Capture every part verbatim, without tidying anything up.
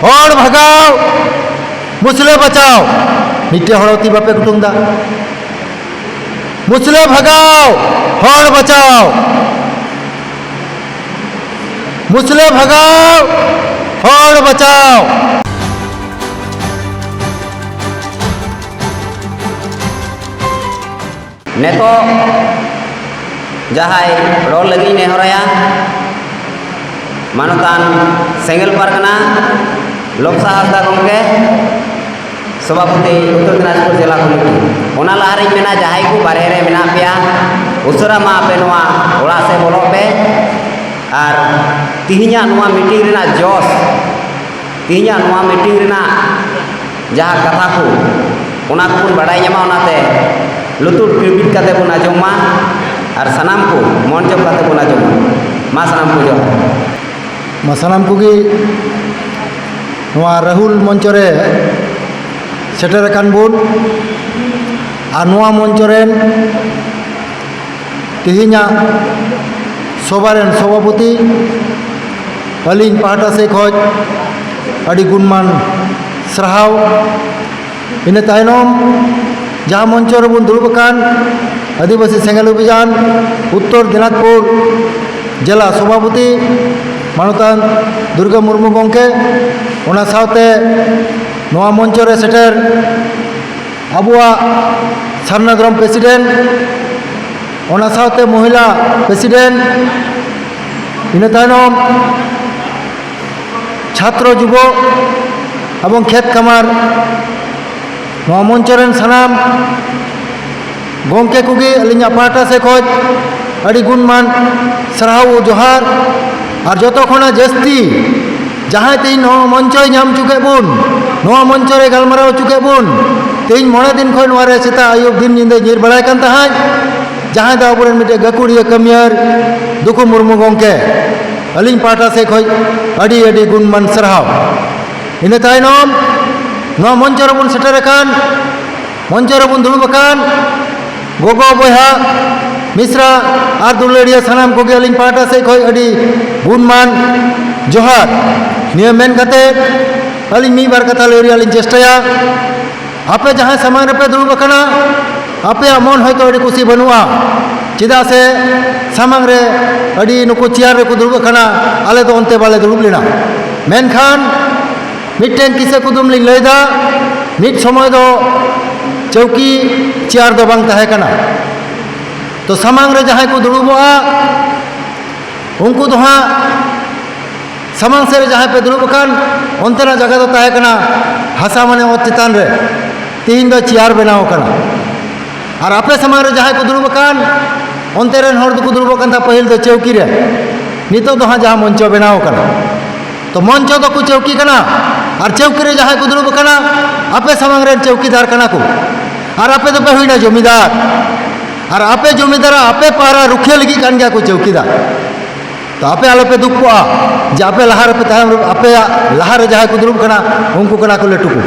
ᱦᱚᱲ ᱵᱷᱟᱜᱟᱣ, ᱢᱩᱥᱞᱟᱹ ᱵᱟᱪᱟᱣ᱾ ᱢᱤᱫᱴᱮᱡ ᱦᱚᱲ ᱛᱤ ᱵᱟᱯᱮ ᱠᱩᱴᱩᱝ ᱫᱟ᱾ ᱢᱩᱥᱞᱟᱹ ᱵᱷᱟᱜᱟᱣ, ᱦᱚᱲ ᱵᱟᱪᱟᱣ᱾ ᱢᱩᱥᱞᱟᱹ ᱵᱷᱟᱜᱟᱣ, ᱦᱚᱲ ᱵᱟᱪᱟᱣ᱾ ᱱᱤᱛᱚᱜ ᱡᱟᱦᱟᱸᱭ ᱨᱚᱲ ᱞᱟᱹᱜᱤᱫ ᱤᱧ ᱱᱮᱦᱚᱨᱟᱭᱟ, ᱢᱟᱱᱚᱛᱟᱱ ᱥᱮᱸᱜᱮᱞ ᱯᱟᱨᱜᱟᱱᱟ ᱞᱚᱠᱥᱟ ᱦᱟᱸᱥᱫᱟ ᱜᱚᱢᱠᱮ, ᱥᱚᱵᱷᱟᱯᱚᱛᱤ ᱩᱛᱛᱚᱨ ᱫᱤᱱᱟᱡᱽᱯᱩᱨ ᱡᱮᱞᱟ ᱠᱚᱢᱤᱴᱤ᱾ ᱚᱱᱟ ᱞᱟᱦᱟᱨᱮᱧ ᱢᱮᱱᱟ, ᱡᱟᱦᱟᱸᱭ ᱠᱚ ᱵᱟᱨᱦᱮ ᱨᱮ ᱢᱮᱱᱟᱜ ᱯᱮᱭᱟ, ᱩᱥᱟᱹᱨᱟ ᱢᱟ ᱟᱯᱮ ᱱᱚᱣᱟ ᱚᱲᱟᱜ ᱥᱮᱫ ᱵᱚᱞᱚᱜ ᱯᱮ᱾ ᱟᱨ ᱛᱤᱦᱤᱧᱟᱜ ᱱᱚᱣᱟ ᱢᱤᱴᱤᱝ ᱨᱮᱱᱟᱜ ᱡᱚᱥ, ᱛᱤᱦᱤᱧᱟᱜ ᱱᱚᱣᱟ ᱢᱤᱴᱤᱝ ᱨᱮᱱᱟᱜ ᱡᱟᱦᱟᱸ ᱠᱟᱛᱷᱟ ᱠᱚ, ᱚᱱᱟ ᱠᱚᱵᱚᱱ ᱵᱟᱰᱟᱭ ᱧᱟᱢᱟ, ᱚᱱᱟᱛᱮ ᱞᱩᱛᱩᱨ ᱠᱤᱨᱵᱤᱫ ᱠᱟᱛᱮ ᱵᱚᱱ ᱟᱸᱡᱚᱢ ᱢᱟ ᱟᱨ ᱥᱟᱱᱟᱢ ᱠᱚ ᱢᱚᱱ ᱡᱚᱜ ᱠᱟᱛᱮ ᱵᱚᱱ ᱟᱸᱡᱚᱢ ᱢᱟ᱾ ᱢᱟ ᱥᱟᱱᱟᱢ ᱠᱚ ᱡᱚᱦᱟᱨ᱾ ᱢᱟ ᱥᱟᱱᱟᱢ ᱠᱚᱜᱮ ᱱᱚᱣᱟ ᱨᱟᱦᱩᱞ ᱢᱚᱧᱪᱚ ᱨᱮ ᱥᱮᱴᱮᱨ ᱟᱠᱟᱱ ᱵᱚᱱ, ᱟᱨ ᱱᱚᱣᱟ ᱢᱚᱧᱪᱚ ᱨᱮᱱ ᱛᱮᱦᱮᱧᱟᱜ ᱥᱚᱵᱷᱟ ᱨᱮᱱ ᱥᱚᱵᱷᱟᱯᱚᱛᱤ, ᱟᱹᱞᱤᱧ ᱯᱟᱦᱴᱟ ᱥᱮᱫ ᱠᱷᱚᱱ ᱟᱹᱰᱤ ᱜᱩᱱᱢᱟᱱ ᱥᱟᱨᱦᱟᱣ᱾ ᱤᱱᱟᱹ ᱛᱟᱭᱱᱚᱢ ᱡᱟᱦᱟᱸ ᱢᱚᱧᱪᱚ ᱨᱮᱵᱚᱱ ᱫᱩᱲᱩᱵ ᱟᱠᱟᱱ ᱟᱹᱫᱤᱵᱟᱹᱥᱤ ᱥᱮᱸᱜᱮᱞ ᱚᱵᱷᱤᱡᱟᱱ ᱩᱛᱛᱚᱨ ᱫᱤᱱᱟᱡᱽᱯᱩᱨ ᱡᱮᱞᱟ ᱥᱚᱵᱷᱟᱯᱚᱛᱤ ᱢᱟᱱᱚᱛᱟᱱ ᱫᱩᱨᱜᱟᱹ ᱢᱩᱨᱢᱩ ᱜᱚᱢᱠᱮ, ᱚᱱᱟ ᱥᱟᱶᱛᱮ ᱱᱚᱣᱟ ᱢᱚᱧᱪᱚ ᱨᱮ ᱥᱮᱴᱮᱨ ᱟᱵᱚᱣᱟᱜ ᱥᱟᱨᱱᱟ ᱫᱷᱚᱨᱚᱢ ᱯᱨᱮᱥᱤᱰᱮᱱᱴ, ᱚᱱᱟ ᱥᱟᱶᱛᱮ ᱢᱚᱦᱤᱞᱟ ᱯᱨᱮᱥᱤᱰᱮᱱᱴ, ᱤᱱᱟᱹ ᱛᱟᱭᱱᱚᱢ ᱪᱷᱟᱛᱨᱚ ᱡᱩᱵᱚ ᱮᱵᱚᱝ ᱠᱷᱮᱛ ᱠᱟᱢᱟᱨ, ᱱᱚᱣᱟ ᱢᱚᱧᱪᱚ ᱨᱮᱱ ᱥᱟᱱᱟᱢ ᱜᱚᱢᱠᱮ ᱠᱚᱜᱮ ᱟᱹᱞᱤᱧᱟᱜ ᱯᱟᱦᱴᱟ ᱥᱮᱫ ᱠᱷᱚᱱ ᱟᱹᱰᱤ ᱜᱩᱱᱢᱟᱱ ᱥᱟᱨᱦᱟᱣ ᱡᱚᱦᱟᱨ᱾ ᱟᱨ ᱡᱚᱛᱚ ᱠᱷᱚᱱᱟᱜ ᱡᱟᱹᱥᱛᱤ ᱡᱟᱦᱟᱸᱭ ᱛᱮᱦᱮᱧ ᱱᱚᱣᱟ ᱢᱚᱧᱪᱚᱭ ᱧᱟᱢ ᱦᱚᱪᱚ ᱠᱮᱫ ᱵᱚᱱ, ᱱᱚᱣᱟ ᱢᱚᱧᱪᱚ ᱨᱮ ᱜᱟᱞᱢᱟᱨᱟᱣ ᱦᱚᱪᱚ ᱠᱮᱫ ᱵᱚᱱ, ᱛᱮᱦᱮᱧ ᱢᱚᱬᱮ ᱫᱤᱱ ᱠᱷᱚᱱ ᱱᱚᱣᱟ ᱨᱮ ᱥᱮᱛᱟᱜ ᱟᱹᱭᱩᱵ ᱫᱤᱱ ᱧᱤᱫᱟᱹ ᱧᱤᱨ ᱵᱟᱲᱟᱭ ᱠᱟᱱ ᱛᱟᱦᱮᱸᱫ, ᱡᱟᱦᱟᱸᱭ ᱫᱚ ᱟᱵᱚᱨᱮᱱ ᱢᱤᱫᱴᱮᱡ ᱜᱟᱹᱠᱷᱩᱲᱤᱭᱟᱹ ᱠᱟᱹᱢᱤᱭᱟᱹᱨ ᱫᱩᱠᱷᱩ ᱢᱩᱨᱢᱩ ᱜᱚᱢᱠᱮ, ᱟᱹᱞᱤᱧ ᱯᱟᱦᱴᱟ ᱥᱮᱫ ᱠᱷᱚᱱ ᱟᱹᱰᱤ ᱟᱹᱰᱤ ᱜᱩᱱᱢᱟᱱ ᱥᱟᱨᱦᱟᱣ᱾ ᱤᱱᱟᱹ ᱛᱟᱭᱱᱚᱢ ᱱᱚᱣᱟ ᱢᱚᱧᱪᱚ ᱨᱮᱵᱚᱱ ᱥᱮᱴᱮᱨ ᱟᱠᱟᱱ, ᱢᱚᱧᱪᱚ ᱨᱮᱵᱚᱱ ᱫᱩᱲᱩᱵ ᱟᱠᱟᱱ ᱜᱚᱜᱚ, ᱵᱚᱭᱦᱟ, ᱢᱤᱥᱨᱟ ᱟᱨ ᱫᱩᱞᱟᱹᱲᱤᱭᱟᱹ ᱥᱟᱱᱟᱢ ᱠᱚᱜᱮ ᱟᱹᱞᱤᱧ ᱯᱟᱦᱴᱟ ᱥᱮᱫ ᱠᱷᱚᱱ ᱟᱹᱰᱤ ᱜᱩᱱᱢᱟᱱ ᱡᱚᱦᱟᱨ᱾ ᱱᱤᱭᱟᱹ ᱢᱮᱱ ᱠᱟᱛᱮ ᱟᱹᱞᱤᱧ ᱢᱤᱫ ᱵᱟᱨ ᱠᱟᱛᱷᱟ ᱞᱟᱹᱭ ᱨᱮᱭᱟᱜ ᱞᱤᱧ ᱪᱮᱥᱴᱟᱭᱟ᱾ ᱟᱯᱮ ᱡᱟᱦᱟᱸᱭ ᱥᱟᱢᱟᱝ ᱨᱮᱯᱮ ᱫᱩᱲᱩᱵ ᱟᱠᱟᱱᱟ, ᱟᱯᱮᱭᱟᱜ ᱢᱚᱱ ᱦᱚᱭᱛᱳ ᱟᱹᱰᱤ ᱠᱩᱥᱤ ᱵᱟᱹᱱᱩᱜᱼᱟ᱾ ᱪᱮᱫᱟᱜ ᱥᱮ ᱥᱟᱢᱟᱝ ᱨᱮ ᱟᱹᱰᱤ ᱱᱩᱠᱩ ᱪᱮᱭᱟᱨ ᱨᱮᱠᱚ ᱫᱩᱲᱩᱵ ᱟᱠᱟᱱᱟ, ᱟᱞᱮ ᱫᱚ ᱚᱱᱛᱮ ᱵᱟᱞᱮ ᱫᱩᱲᱩᱵ ᱞᱮᱱᱟ᱾ ᱢᱮᱱᱠᱷᱟᱱ ᱢᱤᱫᱴᱮᱱ ᱠᱤᱥᱟᱹ ᱠᱩᱫᱩᱢ ᱞᱤᱧ ᱞᱟᱹᱭᱫᱟ᱾ ᱢᱤᱫ ᱥᱚᱢᱚᱭ ᱫᱚ ᱪᱟᱹᱣᱠᱤ ᱪᱮᱭᱟᱨ ᱫᱚ ᱵᱟᱝ ᱛᱟᱦᱮᱸ ᱠᱟᱱᱟ᱾ ᱛᱚ ᱥᱟᱢᱟᱝ ᱨᱮ ᱡᱟᱦᱟᱸᱭ ᱠᱚ ᱫᱩᱲᱩᱵᱚᱜᱼᱟ, ᱩᱱᱠᱩ ᱫᱚ ᱦᱟᱸᱜ ᱥᱟᱢᱟᱝ ᱥᱮᱫ ᱨᱮ ᱡᱟᱦᱟᱸᱭ ᱯᱮ ᱫᱩᱲᱩᱵ ᱟᱠᱟᱱ, ᱚᱱᱛᱮᱱᱟᱜ ᱡᱟᱭᱜᱟ ᱫᱚ ᱛᱟᱦᱮᱸ ᱠᱟᱱᱟ ᱦᱟᱥᱟ, ᱢᱟᱱᱮ ᱚᱛ ᱪᱮᱛᱟᱱ ᱨᱮ᱾ ᱛᱤᱦᱤᱧ ᱫᱚ ᱪᱮᱭᱟᱨ ᱵᱮᱱᱟᱣ ᱟᱠᱟᱱᱟ᱾ ᱟᱨ ᱟᱯᱮ ᱥᱟᱢᱟᱝ ᱨᱮ ᱡᱟᱦᱟᱸᱭ ᱠᱚ ᱫᱩᱲᱩᱵ ᱟᱠᱟᱱ, ᱚᱱᱛᱮ ᱨᱮᱱ ᱦᱚᱲ ᱫᱚᱠᱚ ᱫᱩᱲᱩᱵᱚᱜ ᱠᱟᱱ ᱛᱟᱦᱮᱸ ᱯᱟᱹᱦᱤᱞ ᱫᱚ ᱪᱟᱹᱣᱠᱤ ᱨᱮ᱾ ᱱᱤᱛᱚᱜ ᱫᱚ ᱦᱟᱸᱜ ᱡᱟᱦᱟᱸ ᱢᱚᱧᱪᱚ ᱵᱮᱱᱟᱣ ᱟᱠᱟᱱᱟ, ᱛᱚ ᱢᱚᱧᱪᱚ ᱫᱚᱠᱚ ᱪᱟᱹᱣᱠᱤ ᱠᱟᱱᱟ᱾ ᱟᱨ ᱪᱟᱹᱣᱠᱤ ᱨᱮ ᱡᱟᱦᱟᱸᱭ ᱠᱚ ᱫᱩᱲᱩᱵ ᱟᱠᱟᱱᱟ, ᱟᱯᱮ ᱥᱟᱢᱟᱝ ᱨᱮᱱ ᱪᱟᱹᱣᱠᱤᱫᱟᱨ ᱠᱟᱱᱟ ᱠᱚ᱾ ᱟᱨ ᱟᱯᱮ ᱫᱚᱯᱮ ᱦᱩᱭᱱᱟ ᱡᱚᱢᱤᱫᱟᱨ᱾ ᱟᱨ ᱟᱯᱮ ᱡᱚᱢᱤᱫᱟᱨ, ᱟᱯᱮ ᱯᱟᱦᱨᱟ ᱨᱩᱠᱷᱤᱭᱟᱹ ᱞᱟᱹᱜᱤᱫ ᱠᱟᱱ ᱜᱮᱭᱟ ᱠᱚ ᱪᱟᱹᱣᱠᱤᱫᱟᱨ᱾ ᱛᱚ ᱟᱯᱮ ᱟᱞᱚᱯᱮ ᱫᱩᱠ ᱠᱚᱜᱼᱟ ᱡᱮ ᱟᱯᱮ ᱞᱟᱦᱟ ᱨᱮᱯᱮ ᱛᱟᱭᱚᱢ ᱨᱮ, ᱟᱯᱮᱭᱟᱜ ᱞᱟᱦᱟ ᱨᱮ ᱡᱟᱦᱟᱸᱭ ᱠᱚ ᱫᱩᱲᱩᱵ ᱠᱟᱱᱟ, ᱩᱱᱠᱩ ᱠᱟᱱᱟ ᱠᱚ ᱞᱟᱹᱴᱩ ᱠᱚ᱾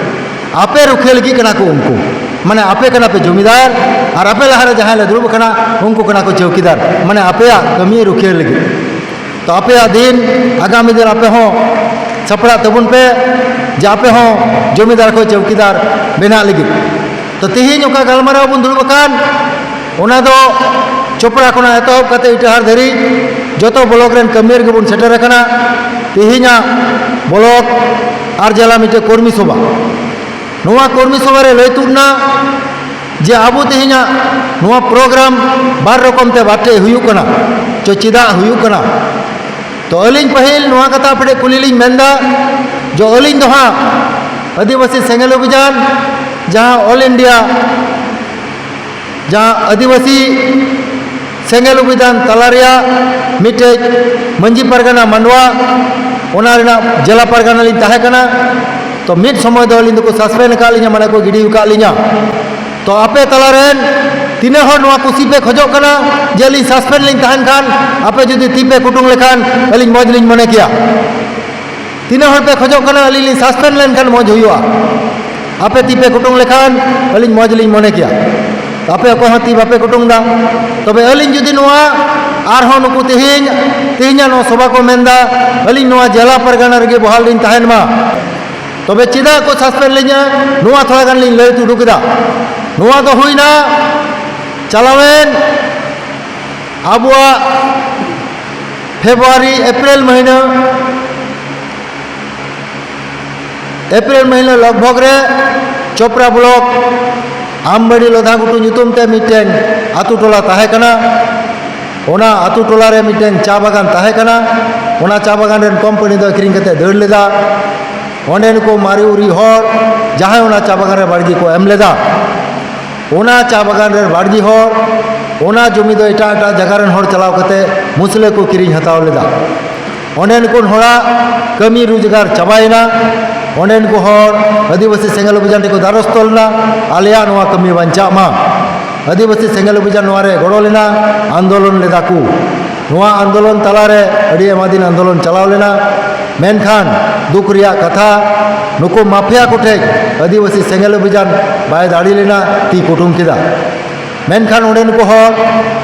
ᱟᱯᱮ ᱨᱩᱠᱷᱤᱭᱟᱹ ᱞᱟᱹᱜᱤᱫ ᱠᱟᱱᱟ ᱠᱚ ᱩᱱᱠᱩ᱾ ᱢᱟᱱᱮ ᱟᱯᱮ ᱠᱟᱱᱟ ᱯᱮ ᱡᱚᱢᱤᱫᱟᱨ, ᱟᱨ ᱟᱯᱮ ᱞᱟᱦᱟ ᱨᱮ ᱡᱟᱦᱟᱸᱭ ᱞᱮ ᱫᱩᱲᱩᱵ ᱠᱟᱱᱟ, ᱩᱱᱠᱩ ᱠᱟᱱᱟ ᱠᱚ ᱪᱟᱹᱣᱠᱤᱫᱟᱨ᱾ ᱢᱟᱱᱮ ᱟᱯᱮᱭᱟᱜ ᱠᱟᱹᱢᱤ ᱨᱩᱠᱷᱤᱭᱟᱹ ᱞᱟᱹᱜᱤᱫ᱾ ᱛᱚ ᱟᱯᱮᱭᱟᱜ ᱫᱤᱱ, ᱟᱜᱟᱢᱤ ᱫᱤᱱ ᱟᱯᱮ ᱦᱚᱸ ᱥᱟᱯᱲᱟᱜ ᱛᱟᱵᱚᱱ ᱯᱮ, ᱡᱮ ᱟᱯᱮ ᱦᱚᱸ ᱡᱚᱢᱤᱫᱟᱨ ᱠᱷᱚᱱ ᱪᱟᱹᱣᱠᱤᱫᱟᱨ ᱵᱮᱱᱟᱜ ᱞᱟᱹᱜᱤᱫ᱾ ᱛᱚ ᱛᱮᱦᱮᱧ ᱚᱠᱟ ᱜᱟᱞᱢᱟᱨᱟᱣ ᱵᱚᱱ ᱫᱩᱲᱩᱵ ᱟᱠᱟᱱ, ᱚᱱᱟ ᱫᱚ ᱪᱚᱯᱲᱟ ᱠᱷᱚᱱᱟᱜ ᱮᱛᱚᱦᱚᱵ ᱠᱟᱛᱮ ᱤᱴᱟᱹᱦᱟᱨ ᱫᱷᱟᱹᱨᱤᱡ ᱡᱚᱛᱚ ᱵᱞᱚᱠ ᱨᱮᱱ ᱠᱟᱹᱢᱤᱭᱟᱹ ᱨᱮᱜᱮ ᱵᱚᱱ ᱥᱮᱴᱮᱨ ᱟᱠᱟᱱᱟ᱾ ᱛᱮᱦᱮᱧᱟᱜ ᱵᱞᱚᱠ ᱟᱨ ᱡᱮᱞᱟ ᱢᱤᱫᱴᱮᱱ ᱠᱚᱨᱢᱤ ᱥᱚᱵᱷᱟ, ᱱᱚᱣᱟ ᱠᱚᱨᱢᱤ ᱥᱚᱵᱷᱟ ᱨᱮ ᱞᱟᱹᱭ ᱛᱩᱫ ᱮᱱᱟ ᱡᱮ ᱟᱵᱚ ᱛᱮᱦᱮᱧᱟᱜ ᱱᱚᱣᱟ ᱯᱨᱳᱜᱨᱟᱢ ᱵᱟᱨ ᱨᱚᱠᱚᱢ ᱛᱮ ᱵᱟᱨ ᱴᱷᱮᱡ ᱦᱩᱭᱩᱜ ᱠᱟᱱᱟ, ᱪᱚ ᱪᱮᱫᱟᱜ ᱦᱩᱭᱩᱜ ᱠᱟᱱᱟ? ᱛᱚ ᱟᱹᱞᱤᱧ ᱯᱟᱹᱦᱤᱞ ᱱᱚᱣᱟ ᱠᱟᱛᱷᱟ ᱟᱯᱮ ᱴᱷᱮᱡ ᱠᱩᱞᱤ ᱞᱤᱧ ᱢᱮᱱᱫᱟ, ᱡᱚ ᱟᱹᱞᱤᱧ ᱫᱚ ᱦᱟᱸᱜ ᱟᱹᱫᱤᱵᱟᱹᱥᱤ ᱥᱮᱸᱜᱮᱞ ᱚᱵᱷᱤᱡᱟᱱ, ᱡᱟᱦᱟᱸ ᱚᱞ ᱤᱱᱰᱤᱭᱟ, ᱡᱟᱦᱟᱸ ᱟᱹᱫᱤᱵᱟᱹᱥᱤ ᱥᱮᱸᱜᱮᱞ ᱚᱵᱷᱤᱡᱟᱱ ᱛᱟᱞᱟ ᱨᱮᱭᱟᱜ ᱢᱤᱫᱴᱮᱡ ᱢᱟᱹᱡᱷᱤ ᱯᱟᱨᱜᱟᱱᱟ ᱢᱟᱱᱰᱣᱟ, ᱚᱱᱟ ᱨᱮᱱᱟᱜ ᱡᱮᱞᱟ ᱯᱟᱨᱜᱟᱱᱟ ᱞᱤᱧ ᱛᱟᱦᱮᱸ ᱠᱟᱱᱟ᱾ ᱛᱚ ᱢᱤᱫ ᱥᱚᱢᱚᱭ ᱫᱚ ᱟᱹᱞᱤᱧ ᱫᱚᱠᱚ ᱥᱟᱥᱯᱮᱱᱰ ᱟᱠᱟᱫ ᱞᱤᱧᱟ, ᱢᱟᱱᱮ ᱠᱚ ᱜᱤᱰᱤ ᱟᱠᱟᱫ ᱞᱤᱧᱟ᱾ ᱛᱚ ᱟᱯᱮ ᱛᱟᱞᱟ ᱨᱮᱱ ᱛᱤᱱᱟᱹᱜ ᱦᱚᱲ ᱱᱚᱣᱟ ᱠᱩᱥᱤ ᱯᱮ ᱠᱷᱚᱡᱚᱜ ᱠᱟᱱᱟ ᱡᱮ ᱟᱹᱞᱤᱧ ᱥᱟᱥᱯᱮᱱᱰ ᱞᱤᱧ ᱛᱟᱦᱮᱱ ᱠᱷᱟᱱ, ᱟᱯᱮ ᱡᱩᱫᱤ ᱛᱤ ᱯᱮ ᱠᱩᱴᱩᱝ ᱞᱮᱠᱷᱟᱱ ᱟᱹᱞᱤᱧ ᱢᱚᱡᱽ ᱞᱤᱧ ᱢᱚᱱᱮ ᱠᱮᱭᱟ? ᱛᱤᱱᱟᱹᱜ ᱦᱚᱲ ᱯᱮ ᱠᱷᱚᱡᱚᱜ ᱠᱟᱱᱟ ᱟᱹᱞᱤᱧ ᱞᱤᱧ ᱥᱟᱥᱯᱮᱱᱰ ᱞᱮᱱᱠᱷᱟᱱ ᱢᱚᱡᱽ ᱦᱩᱭᱩᱜᱼᱟ? ᱟᱯᱮ ᱛᱤ ᱯᱮ ᱠᱩᱴᱩᱝ ᱞᱮᱠᱷᱟᱱ ᱟᱹᱞᱤᱧ ᱢᱚᱡᱽ ᱞᱤᱧ ᱢᱚᱱᱮ ᱠᱮᱭᱟ᱾ ᱟᱯᱮ ᱚᱠᱚᱭ ᱦᱚᱸ ᱛᱤ ᱵᱟᱯᱮ ᱠᱩᱴᱩᱝ ᱮᱫᱟ᱾ ᱛᱚᱵᱮ ᱟᱹᱞᱤᱧ ᱡᱩᱫᱤ ᱱᱚᱣᱟ ᱟᱨᱦᱚᱸ ᱱᱩᱠᱩ ᱛᱮᱦᱮᱧ, ᱛᱮᱦᱮᱧᱟᱜ ᱱᱚᱣᱟ ᱥᱚᱵᱷᱟ ᱠᱚ ᱢᱮᱱᱫᱟ, ᱟᱹᱞᱤᱧ ᱱᱚᱣᱟ ᱡᱮᱞᱟ ᱯᱟᱨᱜᱟᱱᱟ ᱨᱮᱜᱮ ᱵᱚᱦᱟᱞ ᱞᱤᱧ ᱛᱟᱦᱮᱱ ᱢᱟ᱾ ᱛᱚᱵᱮ ᱪᱮᱫᱟᱜ ᱠᱚ ᱥᱟᱥᱯᱮᱱᱰ ᱞᱤᱧᱟ, ᱱᱚᱣᱟ ᱛᱷᱚᱲᱟ ᱜᱟᱱ ᱞᱤᱧ ᱞᱟᱹᱭ ᱛᱩᱫ ᱠᱮᱫᱟ᱾ ᱱᱚᱣᱟ ᱫᱚ ᱦᱩᱭᱱᱟ ᱪᱟᱞᱟᱣᱮᱱ ᱟᱵᱚᱣᱟᱜ ᱯᱷᱮᱵᱽᱨᱩᱣᱟᱨᱤ, ᱮᱯᱨᱤᱞ ᱢᱟᱹᱦᱱᱟᱹ, ᱮᱯᱨᱤᱞ ᱢᱟᱹᱦᱱᱟᱹ ᱞᱚᱜᱽᱵᱷᱚᱜᱽ ᱨᱮ ᱪᱳᱯᱨᱟ ᱵᱞᱚᱠ ᱟᱢᱵᱟᱲᱤ ᱞᱚᱫᱷᱟ ᱜᱷᱩᱴᱩ ᱧᱩᱛᱩᱢ ᱛᱮ ᱢᱤᱫᱴᱮᱱ ᱟᱛᱳ ᱴᱚᱞᱟ ᱛᱟᱦᱮᱸ ᱠᱟᱱᱟ᱾ ᱚᱱᱟ ᱟᱛᱳ ᱴᱚᱞᱟ ᱨᱮ ᱢᱤᱫᱴᱮᱱ ᱪᱟ ᱵᱟᱜᱟᱱ ᱛᱟᱦᱮᱸ ᱠᱟᱱᱟ᱾ ᱚᱱᱟ ᱪᱟ ᱵᱟᱜᱟᱱ ᱨᱮᱱ ᱠᱳᱢᱯᱟᱱᱤ ᱫᱚ ᱟᱹᱠᱷᱨᱤᱧ ᱠᱟᱛᱮ ᱫᱟᱹᱲ ᱞᱮᱫᱟ᱾ ᱚᱸᱰᱮᱱ ᱠᱚ ᱢᱟᱨᱮ ᱩᱨᱤᱡ ᱦᱚᱲ ᱡᱟᱦᱟᱸᱭ ᱚᱱᱟ ᱪᱟ ᱵᱟᱜᱟᱱ ᱨᱮ ᱵᱟᱲᱜᱮ ᱠᱚ ᱮᱢ ᱞᱮᱫᱟ, ᱚᱱᱟ ᱪᱟ ᱵᱟᱜᱟᱱ ᱨᱮᱱ ᱵᱟᱲᱜᱮ ᱦᱚᱲ, ᱚᱱᱟ ᱡᱚᱢᱤ ᱫᱚ ᱮᱴᱟᱜ ᱮᱴᱟᱜ ᱡᱟᱭᱜᱟ ᱨᱮᱱ ᱦᱚᱲ ᱪᱟᱞᱟᱣ ᱠᱟᱛᱮ ᱢᱩᱥᱞᱟᱹ ᱠᱚ ᱠᱤᱨᱤᱧ ᱦᱟᱛᱟᱣ ᱞᱮᱫᱟ᱾ ᱚᱸᱰᱮᱱ ᱠᱚ ᱦᱚᱲᱟᱜ ᱠᱟᱹᱢᱤ ᱨᱳᱡᱽᱜᱟᱨ ᱪᱟᱵᱟᱭᱮᱱᱟ᱾ ᱚᱸᱰᱮᱱ ᱠᱚ ᱦᱚᱲ ᱟᱹᱫᱤᱵᱟᱹᱥᱤ ᱥᱮᱸᱜᱮᱞ ᱚᱵᱷᱤᱡᱟᱱ ᱨᱮᱠᱚ ᱫᱟᱨᱚᱥᱛᱚ ᱞᱮᱱᱟ, ᱟᱞᱮᱭᱟᱜ ᱱᱚᱣᱟ ᱠᱟᱹᱢᱤ ᱵᱟᱧᱪᱟᱜ ᱢᱟ᱾ ᱟᱹᱫᱤᱵᱟᱹᱥᱤ ᱥᱮᱸᱜᱮᱞ ᱚᱵᱷᱤᱡᱟᱱ ᱱᱚᱣᱟ ᱨᱮ ᱜᱚᱲᱚ ᱞᱮᱱᱟ, ᱟᱱᱫᱳᱞᱚᱱ ᱞᱮᱫᱟ ᱠᱚ᱾ ᱱᱚᱣᱟ ᱟᱱᱫᱳᱞᱚᱱ ᱛᱟᱞᱟᱨᱮ ᱟᱹᱰᱤ ᱟᱭᱢᱟ ᱫᱤᱱ ᱟᱱᱫᱳᱞᱚᱱ ᱪᱟᱞᱟᱣ ᱞᱮᱱᱟ᱾ ᱢᱮᱱᱠᱷᱟᱱ ᱫᱩᱠ ᱨᱮᱭᱟᱜ ᱠᱟᱛᱷᱟ, ᱱᱩᱠᱩ ᱢᱟᱯᱷᱤᱭᱟ ᱠᱚᱴᱷᱮᱱ ᱟᱹᱫᱤᱵᱟᱹᱥᱤ ᱥᱮᱸᱜᱮᱞ ᱚᱵᱷᱤᱡᱟᱱ ᱵᱟᱭ ᱫᱟᱲᱮ ᱞᱮᱱᱟ, ᱛᱤ ᱠᱩᱴᱩᱢ ᱠᱮᱫᱟ᱾ ᱢᱮᱱᱠᱷᱟᱱ ᱚᱸᱰᱮᱱ ᱠᱚ ᱦᱚᱲ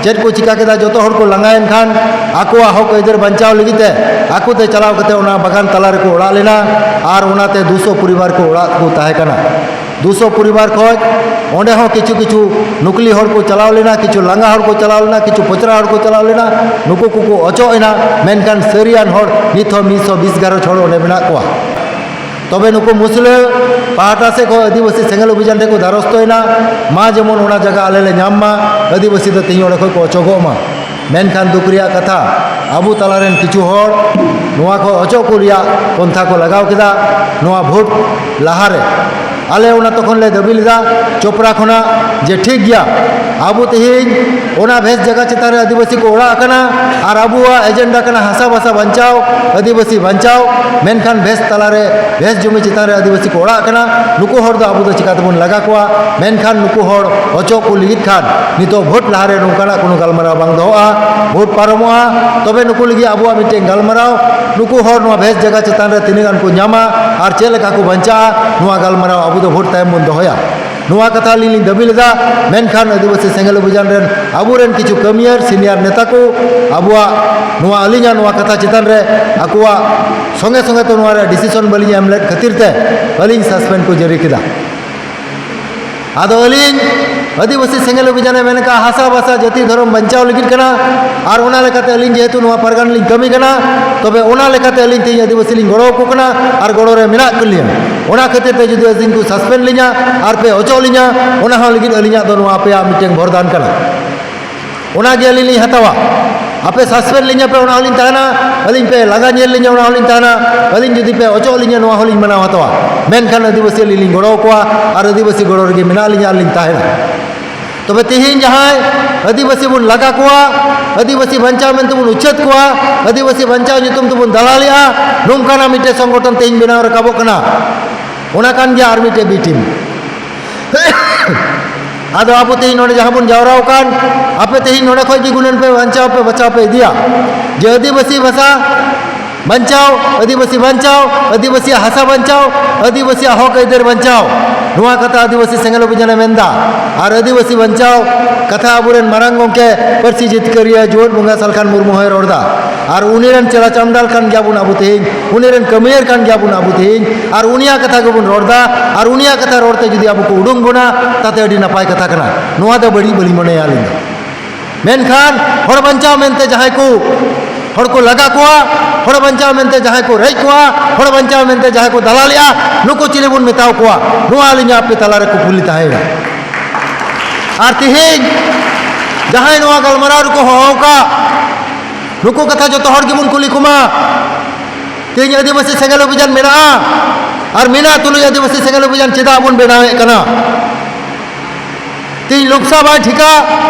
ᱪᱮᱫ ᱠᱚ ᱪᱤᱠᱟ ᱠᱮᱫᱟ? ᱡᱚᱛᱚ ᱦᱚᱲ ᱠᱚ ᱞᱟᱸᱜᱟᱭᱮᱱ ᱠᱷᱟᱱ ᱟᱠᱚᱣᱟᱜ ᱦᱚᱠ ᱟᱹᱭᱫᱟᱹᱨ ᱵᱟᱧᱪᱟᱣ ᱞᱟᱹᱜᱤᱫ ᱛᱮ ᱟᱠᱚ ᱛᱮ ᱪᱟᱞᱟᱣ ᱠᱟᱛᱮ ᱚᱱᱟ ᱵᱟᱜᱟᱱ ᱛᱟᱞᱟ ᱨᱮᱠᱚ ᱚᱲᱟᱜ ᱞᱮᱱᱟ᱾ ᱟᱨ ᱚᱱᱟᱛᱮ ᱫᱩᱥᱚ ᱯᱚᱨᱤᱵᱟᱨ ᱠᱚ ᱚᱲᱟᱜ ᱠᱚ ᱛᱟᱦᱮᱸ ᱠᱟᱱᱟ᱾ ᱫᱩᱥᱚ ᱯᱚᱨᱤᱵᱟᱨ ᱠᱷᱚᱱ ᱚᱸᱰᱮ ᱦᱚᱸ ᱠᱤᱪᱷᱩ ᱠᱤᱪᱷᱩ ᱱᱩᱠᱞᱤ ᱦᱚᱲ ᱠᱚ ᱪᱟᱞᱟᱣ ᱞᱮᱱᱟ, ᱠᱤᱪᱷᱩ ᱞᱟᱸᱜᱟ ᱦᱚᱲ ᱠᱚ ᱪᱟᱞᱟᱣ ᱞᱮᱱᱟ, ᱠᱤᱪᱷᱩ ᱯᱚᱪᱨᱟ ᱦᱚᱲ ᱠᱚ ᱪᱟᱞᱟᱣ ᱞᱮᱱᱟ, ᱱᱩᱠᱩ ᱠᱚᱠᱚ ᱚᱪᱚᱜ ᱮᱱᱟ᱾ ᱢᱮᱱᱠᱷᱟᱱ ᱥᱟᱹᱨᱤᱭᱟᱱ ᱦᱚᱲ ᱱᱤᱛ ᱦᱚᱸ ᱢᱤᱫ ᱥᱚ ᱵᱤᱥ ᱜᱷᱟᱨᱚᱸᱡᱽ ᱦᱚᱲ ᱚᱸᱰᱮ ᱢᱮᱱᱟᱜ ᱠᱚᱣᱟ᱾ ᱛᱚᱵᱮ ᱱᱩᱠᱩ ᱢᱩᱥᱞᱟᱹ ᱯᱟᱦᱴᱟ ᱥᱮᱫ ᱠᱷᱚᱱ ᱟᱹᱫᱤᱵᱟᱹᱥᱤ ᱥᱮᱸᱜᱮᱞ ᱚᱵᱷᱤᱡᱟᱱ ᱴᱷᱮᱱ ᱠᱚ ᱫᱟᱨᱚᱥᱛᱚᱭᱮᱱᱟ, ᱢᱟ ᱡᱮᱢᱚᱱ ᱚᱱᱟ ᱡᱟᱭᱜᱟ ᱟᱞᱮ ᱞᱮ ᱧᱟᱢ ᱢᱟ, ᱟᱹᱫᱤᱵᱟᱹᱥᱤ ᱫᱚ ᱛᱮᱦᱮᱧ ᱚᱸᱰᱮ ᱠᱷᱚᱱ ᱠᱚ ᱚᱪᱚᱜᱚᱜ ᱢᱟ᱾ ᱢᱮᱱᱠᱷᱟᱱ ᱫᱩᱠ ᱨᱮᱭᱟᱜ ᱠᱟᱛᱷᱟ, ᱟᱵᱚ ᱛᱟᱞᱟᱨᱮᱱ ᱠᱤᱪᱷᱩ ᱦᱚᱲ ᱱᱚᱣᱟ ᱠᱷᱚᱱ ᱚᱪᱚᱜ ᱠᱚ ᱨᱮᱭᱟᱜ ᱯᱚᱱᱛᱷᱟ ᱠᱚ ᱞᱟᱜᱟᱣ ᱠᱮᱫᱟ᱾ ᱱᱚᱣᱟ ᱵᱷᱳᱴ ᱞᱟᱦᱟᱨᱮ ᱟᱞᱮ ᱚᱱᱟ ᱛᱚᱠᱷᱚᱱ ᱞᱮ ᱫᱟᱹᱵᱤ ᱞᱮᱫᱟ ᱪᱳᱯᱨᱟ ᱠᱷᱚᱱᱟᱜ ᱡᱮ, ᱴᱷᱤᱠ ᱜᱮᱭᱟ, ᱟᱵᱚ ᱛᱮᱦᱮᱧ ᱚᱱᱟ ᱵᱷᱮᱥ ᱡᱟᱭᱜᱟ ᱪᱮᱛᱟᱱ ᱨᱮ ᱟᱹᱫᱤᱵᱟᱹᱥᱤ ᱠᱚ ᱚᱲᱟᱜ ᱠᱟᱱᱟ ᱟᱨ ᱟᱵᱚᱣᱟᱜ ᱮᱡᱮᱱᱰᱟ ᱠᱟᱱᱟ ᱦᱟᱥᱟ ᱵᱷᱟᱥᱟ ᱵᱟᱧᱪᱟᱣ, ᱟᱹᱫᱤᱵᱟᱹᱥᱤ ᱵᱟᱧᱪᱟᱣ, ᱢᱮᱱᱠᱷᱟᱱ ᱵᱷᱮᱥ ᱛᱟᱞᱟᱨᱮ, ᱵᱷᱮᱥ ᱡᱚᱢᱤ ᱪᱮᱛᱟᱱ ᱨᱮ ᱟᱹᱫᱤᱵᱟᱹᱥᱤ ᱠᱚ ᱚᱲᱟᱜ ᱠᱟᱱᱟ, ᱱᱩᱠᱩ ᱦᱚᱲ ᱫᱚ ᱟᱵᱚ ᱫᱚ ᱪᱤᱠᱟ ᱛᱮᱵᱚᱱ ᱞᱟᱜᱟ ᱠᱚᱣᱟ? ᱢᱮᱱᱠᱷᱟᱱ ᱱᱩᱠᱩ ᱦᱚᱲ ᱚᱪᱚᱜ ᱠᱚ ᱞᱟᱹᱜᱤᱫ ᱠᱷᱟᱱ ᱱᱤᱛᱚᱜ ᱵᱷᱳᱴ ᱞᱟᱦᱟᱨᱮ ᱱᱚᱝᱠᱟᱱᱟᱜ ᱠᱳᱱᱳ ᱜᱟᱞᱢᱟᱨᱟᱣ ᱵᱟᱝ ᱫᱚᱦᱚᱜᱼᱟ᱾ ᱵᱷᱳᱴ ᱯᱟᱨᱚᱢᱚᱜᱼᱟ, ᱛᱚᱵᱮ ᱱᱩᱠᱩ ᱞᱟᱹᱜᱤᱫ ᱟᱵᱚᱣᱟᱜ ᱢᱤᱫᱴᱮᱱ ᱜᱟᱞᱢᱟᱨᱟᱣ, ᱱᱩᱠᱩ ᱦᱚᱲ ᱱᱚᱣᱟ ᱵᱷᱮᱥ ᱡᱟᱭᱜᱟ ᱪᱮᱛᱟᱱ ᱨᱮ ᱛᱤᱱᱟᱹᱜ ᱜᱟᱱ ᱠᱚ ᱧᱟᱢᱟ ᱟᱨ ᱪᱮᱫ ᱞᱮᱠᱟ ᱠᱚ ᱵᱟᱧᱪᱟᱜᱼᱟ, ᱱᱚᱣᱟ ᱜᱟᱞᱢᱟᱨᱟᱣ ᱟᱵᱚ ᱫᱚ ᱵᱷᱳᱴ ᱛᱟᱭᱚᱢ ᱵᱚᱱ ᱫᱚᱦᱚᱭᱟ᱾ ᱱᱚᱣᱟ ᱠᱟᱛᱷᱟ ᱟᱹᱞᱤᱧ ᱞᱤᱧ ᱫᱟᱹᱵᱤ ᱞᱮᱫᱟ᱾ ᱢᱮᱱᱠᱷᱟᱱ ᱟᱹᱫᱤᱵᱟᱹᱥᱤ ᱥᱮᱸᱜᱮᱞ ᱚᱵᱷᱤᱡᱟᱱ ᱨᱮᱱ ᱟᱵᱚᱨᱮᱱ ᱠᱤᱪᱷᱩ ᱠᱟᱹᱢᱤᱭᱟᱹᱨ, ᱥᱤᱱᱤᱭᱟᱨ ᱱᱮᱛᱟ ᱠᱚ ᱟᱵᱚᱣᱟᱜ ᱱᱚᱣᱟ, ᱟᱹᱞᱤᱧᱟᱜ ᱱᱚᱣᱟ ᱠᱟᱛᱷᱟ ᱪᱮᱛᱟᱱ ᱨᱮ ᱟᱠᱚᱣᱟᱜ ᱥᱚᱸᱜᱮ ᱥᱚᱸᱜᱮ ᱛᱮ ᱱᱚᱣᱟ ᱨᱮᱭᱟᱜ ᱰᱤᱥᱤᱥᱚᱱ ᱵᱟᱹᱞᱤᱧ ᱮᱢ ᱞᱮᱫ ᱠᱷᱟᱹᱛᱤᱨ ᱛᱮ ᱟᱹᱞᱤᱧ ᱥᱟᱥᱯᱮᱱᱰ ᱠᱚ ᱡᱟᱹᱨᱤ ᱠᱮᱫᱟ᱾ ᱟᱫᱚ ᱟᱹᱞᱤᱧ ᱟᱹᱫᱤᱵᱟᱹᱥᱤ ᱥᱮᱸᱜᱮᱞ ᱚᱵᱷᱤᱡᱟᱱᱮ ᱢᱮᱱ ᱠᱟᱜᱼᱟ, ᱦᱟᱥᱟ ᱵᱷᱟᱥᱟ ᱡᱟᱹᱛᱤ ᱫᱷᱚᱨᱚᱢ ᱵᱟᱧᱪᱟᱣ ᱞᱟᱹᱜᱤᱫ ᱠᱟᱱᱟ᱾ ᱟᱨ ᱚᱱᱟ ᱞᱮᱠᱟᱛᱮ ᱟᱹᱞᱤᱧ ᱡᱮᱦᱮᱛᱩ ᱱᱚᱣᱟ ᱯᱟᱨᱜᱟᱱᱟ ᱞᱤᱧ ᱠᱟᱹᱢᱤ ᱠᱟᱱᱟ, ᱛᱚᱵᱮ ᱚᱱᱟ ᱞᱮᱠᱟᱛᱮ ᱟᱹᱞᱤᱧ ᱛᱮᱦᱮᱧ ᱟᱹᱫᱤᱵᱟᱹᱥᱤ ᱞᱤᱧ ᱜᱚᱲᱚ ᱟᱠᱚ ᱠᱟᱱᱟ ᱟᱨ ᱜᱚᱲᱚ ᱨᱮ ᱢᱮᱱᱟᱜ ᱠᱚ ᱞᱤᱧᱟ᱾ ᱚᱱᱟ ᱠᱷᱟᱹᱛᱤᱨ ᱛᱮ ᱡᱩᱫᱤ ᱟᱹᱞᱤᱧ ᱠᱚ ᱥᱟᱥᱯᱮᱱᱰ ᱞᱤᱧᱟ ᱟᱨ ᱯᱮ ᱚᱪᱚᱜ ᱞᱤᱧᱟ, ᱚᱱᱟ ᱦᱚᱸ ᱞᱟᱹᱜᱤᱫ ᱟᱹᱞᱤᱧᱟᱜ ᱫᱚ ᱱᱚᱣᱟ ᱟᱯᱮᱭᱟᱜ ᱢᱤᱫᱴᱮᱱ ᱵᱚᱨᱫᱟᱱ ᱠᱟᱱᱟ᱾ ᱚᱱᱟ ᱜᱮ ᱟᱹᱞᱤᱧ ᱞᱤᱧ ᱦᱟᱛᱟᱣᱟ᱾ ᱟᱯᱮ ᱥᱟᱥᱯᱮᱱᱰ ᱞᱤᱧᱟ ᱯᱮ, ᱚᱱᱟ ᱦᱚᱸᱞᱤᱧ ᱛᱟᱦᱮᱱᱟ᱾ ᱟᱹᱞᱤᱧ ᱯᱮ ᱞᱟᱜᱟ ᱧᱮᱞ ᱞᱤᱧᱟ, ᱚᱱᱟ ᱦᱚᱸᱞᱤᱧ ᱛᱟᱦᱮᱱᱟ᱾ ᱟᱹᱞᱤᱧ ᱡᱩᱫᱤ ᱯᱮ ᱚᱪᱚᱜ ᱞᱤᱧᱟ, ᱱᱚᱣᱟ ᱦᱚᱸᱞᱤᱧ ᱢᱟᱱᱟᱣ ᱦᱟᱛᱟᱣᱟ᱾ ᱢᱮᱱᱠᱷᱟᱱ ᱟᱹᱫᱤᱵᱟᱹᱥᱤ ᱟᱹᱞᱤᱧ ᱞᱤᱧ ᱜᱚᱲᱚ ᱟᱠᱚᱣᱟ ᱟᱨ ᱟᱹᱫᱤᱵᱟᱹᱥᱤ ᱜᱚᱲᱚ ᱨᱮᱜᱮ ᱢᱮᱱᱟᱜ ᱞᱤᱧᱟ ᱟᱨ ᱞᱤᱧ ᱛᱟᱦᱮᱱᱟ᱾ ᱛᱚᱵᱮ ᱛᱮᱦᱮᱧ ᱡᱟᱦᱟᱸᱭ ᱟᱹᱫᱤᱵᱟᱹᱥᱤ ᱵᱚᱱ ᱞᱟᱜᱟ ᱠᱚᱣᱟ, ᱟᱹᱫᱤᱵᱟᱹᱥᱤ ᱵᱟᱧᱪᱟᱣ ᱢᱮᱱᱛᱮ ᱵᱚᱱ ᱩᱪᱷᱟᱹᱛ ᱠᱚᱣᱟ, ᱟᱹᱫᱤᱵᱟᱹᱥᱤ ᱵᱟᱧᱪᱟᱣ ᱧᱩᱛᱩᱢ ᱛᱮᱵᱚᱱ ᱫᱟᱞᱟᱞᱮᱜᱼᱟ, ᱱᱚᱝᱠᱟᱱᱟᱜ ᱢᱤᱫᱴᱮᱱ ᱥᱚᱝᱜᱚᱴᱷᱚᱱ ᱛᱮᱦᱮᱧ ᱵᱮᱱᱟᱣ ᱨᱟᱠᱟᱵᱚᱜ ᱠᱟᱱᱟ᱾ ᱚᱱᱟ ᱠᱟᱱ ᱜᱮᱭᱟ ᱟᱨ ᱢᱤᱫᱴᱮᱱ ᱵᱤ ᱴᱤᱢ᱾ ᱟᱫᱚ ᱟᱵᱚ ᱛᱮᱦᱮᱧ ᱱᱚᱰᱮ ᱡᱟᱦᱟᱸ ᱵᱚᱱ ᱡᱟᱣᱨᱟ ᱟᱠᱟᱱ, ᱟᱯᱮ ᱛᱮᱦᱮᱧ ᱱᱚᱰᱮ ᱠᱷᱚᱡ ᱜᱮ ᱜᱩᱱᱟᱹᱱ ᱯᱮ ᱵᱟᱧᱪᱟᱣ ᱯᱮ, ᱵᱟᱪᱷᱟᱣ ᱯᱮ ᱤᱫᱤᱭᱟ ᱡᱮ ᱟᱹᱫᱤᱵᱟᱹᱥᱤ ᱵᱷᱟᱥᱟ ᱵᱟᱧᱪᱟᱣ, ᱟᱹᱫᱤᱵᱟᱹᱥᱤ ᱵᱟᱧᱪᱟᱣ, ᱟᱹᱫᱤᱵᱟᱹᱥᱤᱭᱟᱜ ᱦᱟᱥᱟ ᱵᱟᱧᱪᱟᱣ, ᱟᱹᱫᱤᱵᱟᱹᱥᱤᱭᱟᱜ ᱦᱚᱠ ᱟᱹᱭᱫᱟᱹᱨ ᱵᱟᱧᱪᱟᱣ᱾ ᱱᱚᱣᱟ ᱠᱟᱛᱷᱟ ᱟᱹᱫᱤᱵᱟᱹᱥᱤ ᱥᱮᱸᱜᱮᱞ ᱚᱵᱷᱤᱡᱟᱱᱮ ᱢᱮᱱᱫᱟ᱾ ᱟᱨ ᱟᱹᱫᱤᱵᱟᱹᱥᱤ ᱵᱟᱧᱪᱟᱣ ᱠᱟᱛᱷᱟ ᱟᱵᱚᱨᱮᱱ ᱢᱟᱨᱟᱝ ᱜᱚᱢᱠᱮ, ᱯᱟᱹᱨᱥᱤ ᱡᱤᱛᱠᱟᱹᱨᱤᱭᱟᱹ ᱡᱩᱣᱟᱹᱱ ᱵᱚᱸᱜᱟ ᱥᱟᱞᱠᱷᱟᱱ ᱢᱩᱨᱢᱩ ᱦᱚᱸᱭ ᱨᱚᱲ ᱮᱫᱟ᱾ ᱟᱨ ᱩᱱᱤ ᱨᱮᱱ ᱪᱮᱞᱟ ᱪᱟᱢᱰᱟᱞ ᱠᱟᱱ ᱜᱮᱭᱟ ᱵᱚᱱ ᱟᱵᱚ ᱛᱮᱦᱮᱧ, ᱩᱱᱤ ᱨᱮᱱ ᱠᱟᱹᱢᱤᱭᱟᱹᱨ ᱠᱟᱱ ᱜᱮᱭᱟ ᱵᱚᱱ ᱟᱵᱚ ᱛᱮᱦᱮᱧ᱾ ᱟᱨ ᱩᱱᱤᱭᱟᱜ ᱠᱟᱛᱷᱟ ᱜᱮᱵᱚᱱ ᱨᱚᱲ ᱮᱫᱟ᱾ ᱟᱨ ᱩᱱᱤᱭᱟᱜ ᱠᱟᱛᱷᱟ ᱨᱚᱲ ᱛᱮ ᱡᱩᱫᱤ ᱟᱵᱚ ᱠᱚ ᱩᱰᱩᱝ ᱵᱚᱱᱟ, ᱛᱟᱛᱮ ᱟᱹᱰᱤ ᱱᱟᱯᱟᱭ ᱠᱟᱛᱷᱟ ᱠᱟᱱᱟ᱾ ᱱᱚᱣᱟ ᱫᱚ ᱵᱟᱹᱲᱤᱡ ᱵᱟᱹᱞᱤᱧ ᱢᱚᱱᱮᱭᱟ ᱟᱹᱞᱤᱧ ᱫᱚ᱾ ᱢᱮᱱᱠᱷᱟᱱ ᱦᱚᱲ ᱵᱟᱧᱪᱟᱣ ᱢᱮᱱᱛᱮ ᱡᱟᱦᱟᱸᱭ ᱠᱚ ᱦᱚᱲ ᱠᱚ ᱞᱟᱜᱟ ᱠᱚᱣᱟ, ᱦᱚᱲ ᱵᱟᱧᱪᱟᱣ ᱢᱮᱱᱛᱮ ᱡᱟᱦᱟᱸᱭ ᱠᱚ ᱨᱮᱡ ᱠᱚᱣᱟ, ᱦᱚᱲ ᱵᱟᱧᱪᱟᱣ ᱢᱮᱱᱛᱮ ᱡᱟᱦᱟᱸᱭ ᱠᱚ ᱫᱟᱞᱟᱞᱮᱜᱼᱟ, ᱱᱩᱠᱩ ᱪᱤᱞᱤ ᱵᱚᱱ ᱢᱮᱛᱟᱣ ᱠᱚᱣᱟ? ᱱᱚᱣᱟ ᱟᱹᱞᱤᱧᱟᱜ ᱟᱯᱮ ᱛᱟᱞᱟᱨᱮ ᱠᱩᱠᱞᱤ ᱛᱟᱦᱮᱸᱭᱮᱱᱟ᱾ ᱟᱨ ᱛᱮᱦᱮᱧ ᱡᱟᱦᱟᱸᱭ ᱱᱚᱣᱟ ᱜᱟᱞᱢᱟᱨᱟᱣ ᱨᱮᱠᱚ ᱦᱚᱦᱚ ᱟᱠᱟᱫ, ᱱᱩᱠᱩ ᱠᱟᱛᱷᱟ ᱡᱚᱛᱚ ᱦᱚᱲ ᱜᱮᱵᱚᱱ ᱠᱩᱞᱤ ᱠᱚᱢᱟ᱾ ᱛᱮᱦᱮᱧ ᱟᱹᱫᱤᱵᱟᱹᱥᱤ ᱥᱮᱸᱜᱮᱞ ᱚᱵᱷᱤᱡᱟᱱ ᱢᱮᱱᱟᱜᱼᱟ, ᱟᱨ ᱢᱮᱱᱟᱜ ᱛᱩᱞᱩᱡ ᱟᱹᱫᱤᱵᱟᱹᱥᱤ ᱥᱮᱸᱜᱮᱞ ᱚᱵᱷᱤᱡᱟᱱ ᱪᱮᱫᱟᱜ ᱵᱚᱱ ᱵᱮᱱᱟᱣᱮᱫ ᱠᱟᱱᱟ? ᱛᱮᱦᱮᱧ ᱞᱳᱠᱥᱟ ᱵᱟᱭ ᱴᱷᱤᱠᱟ,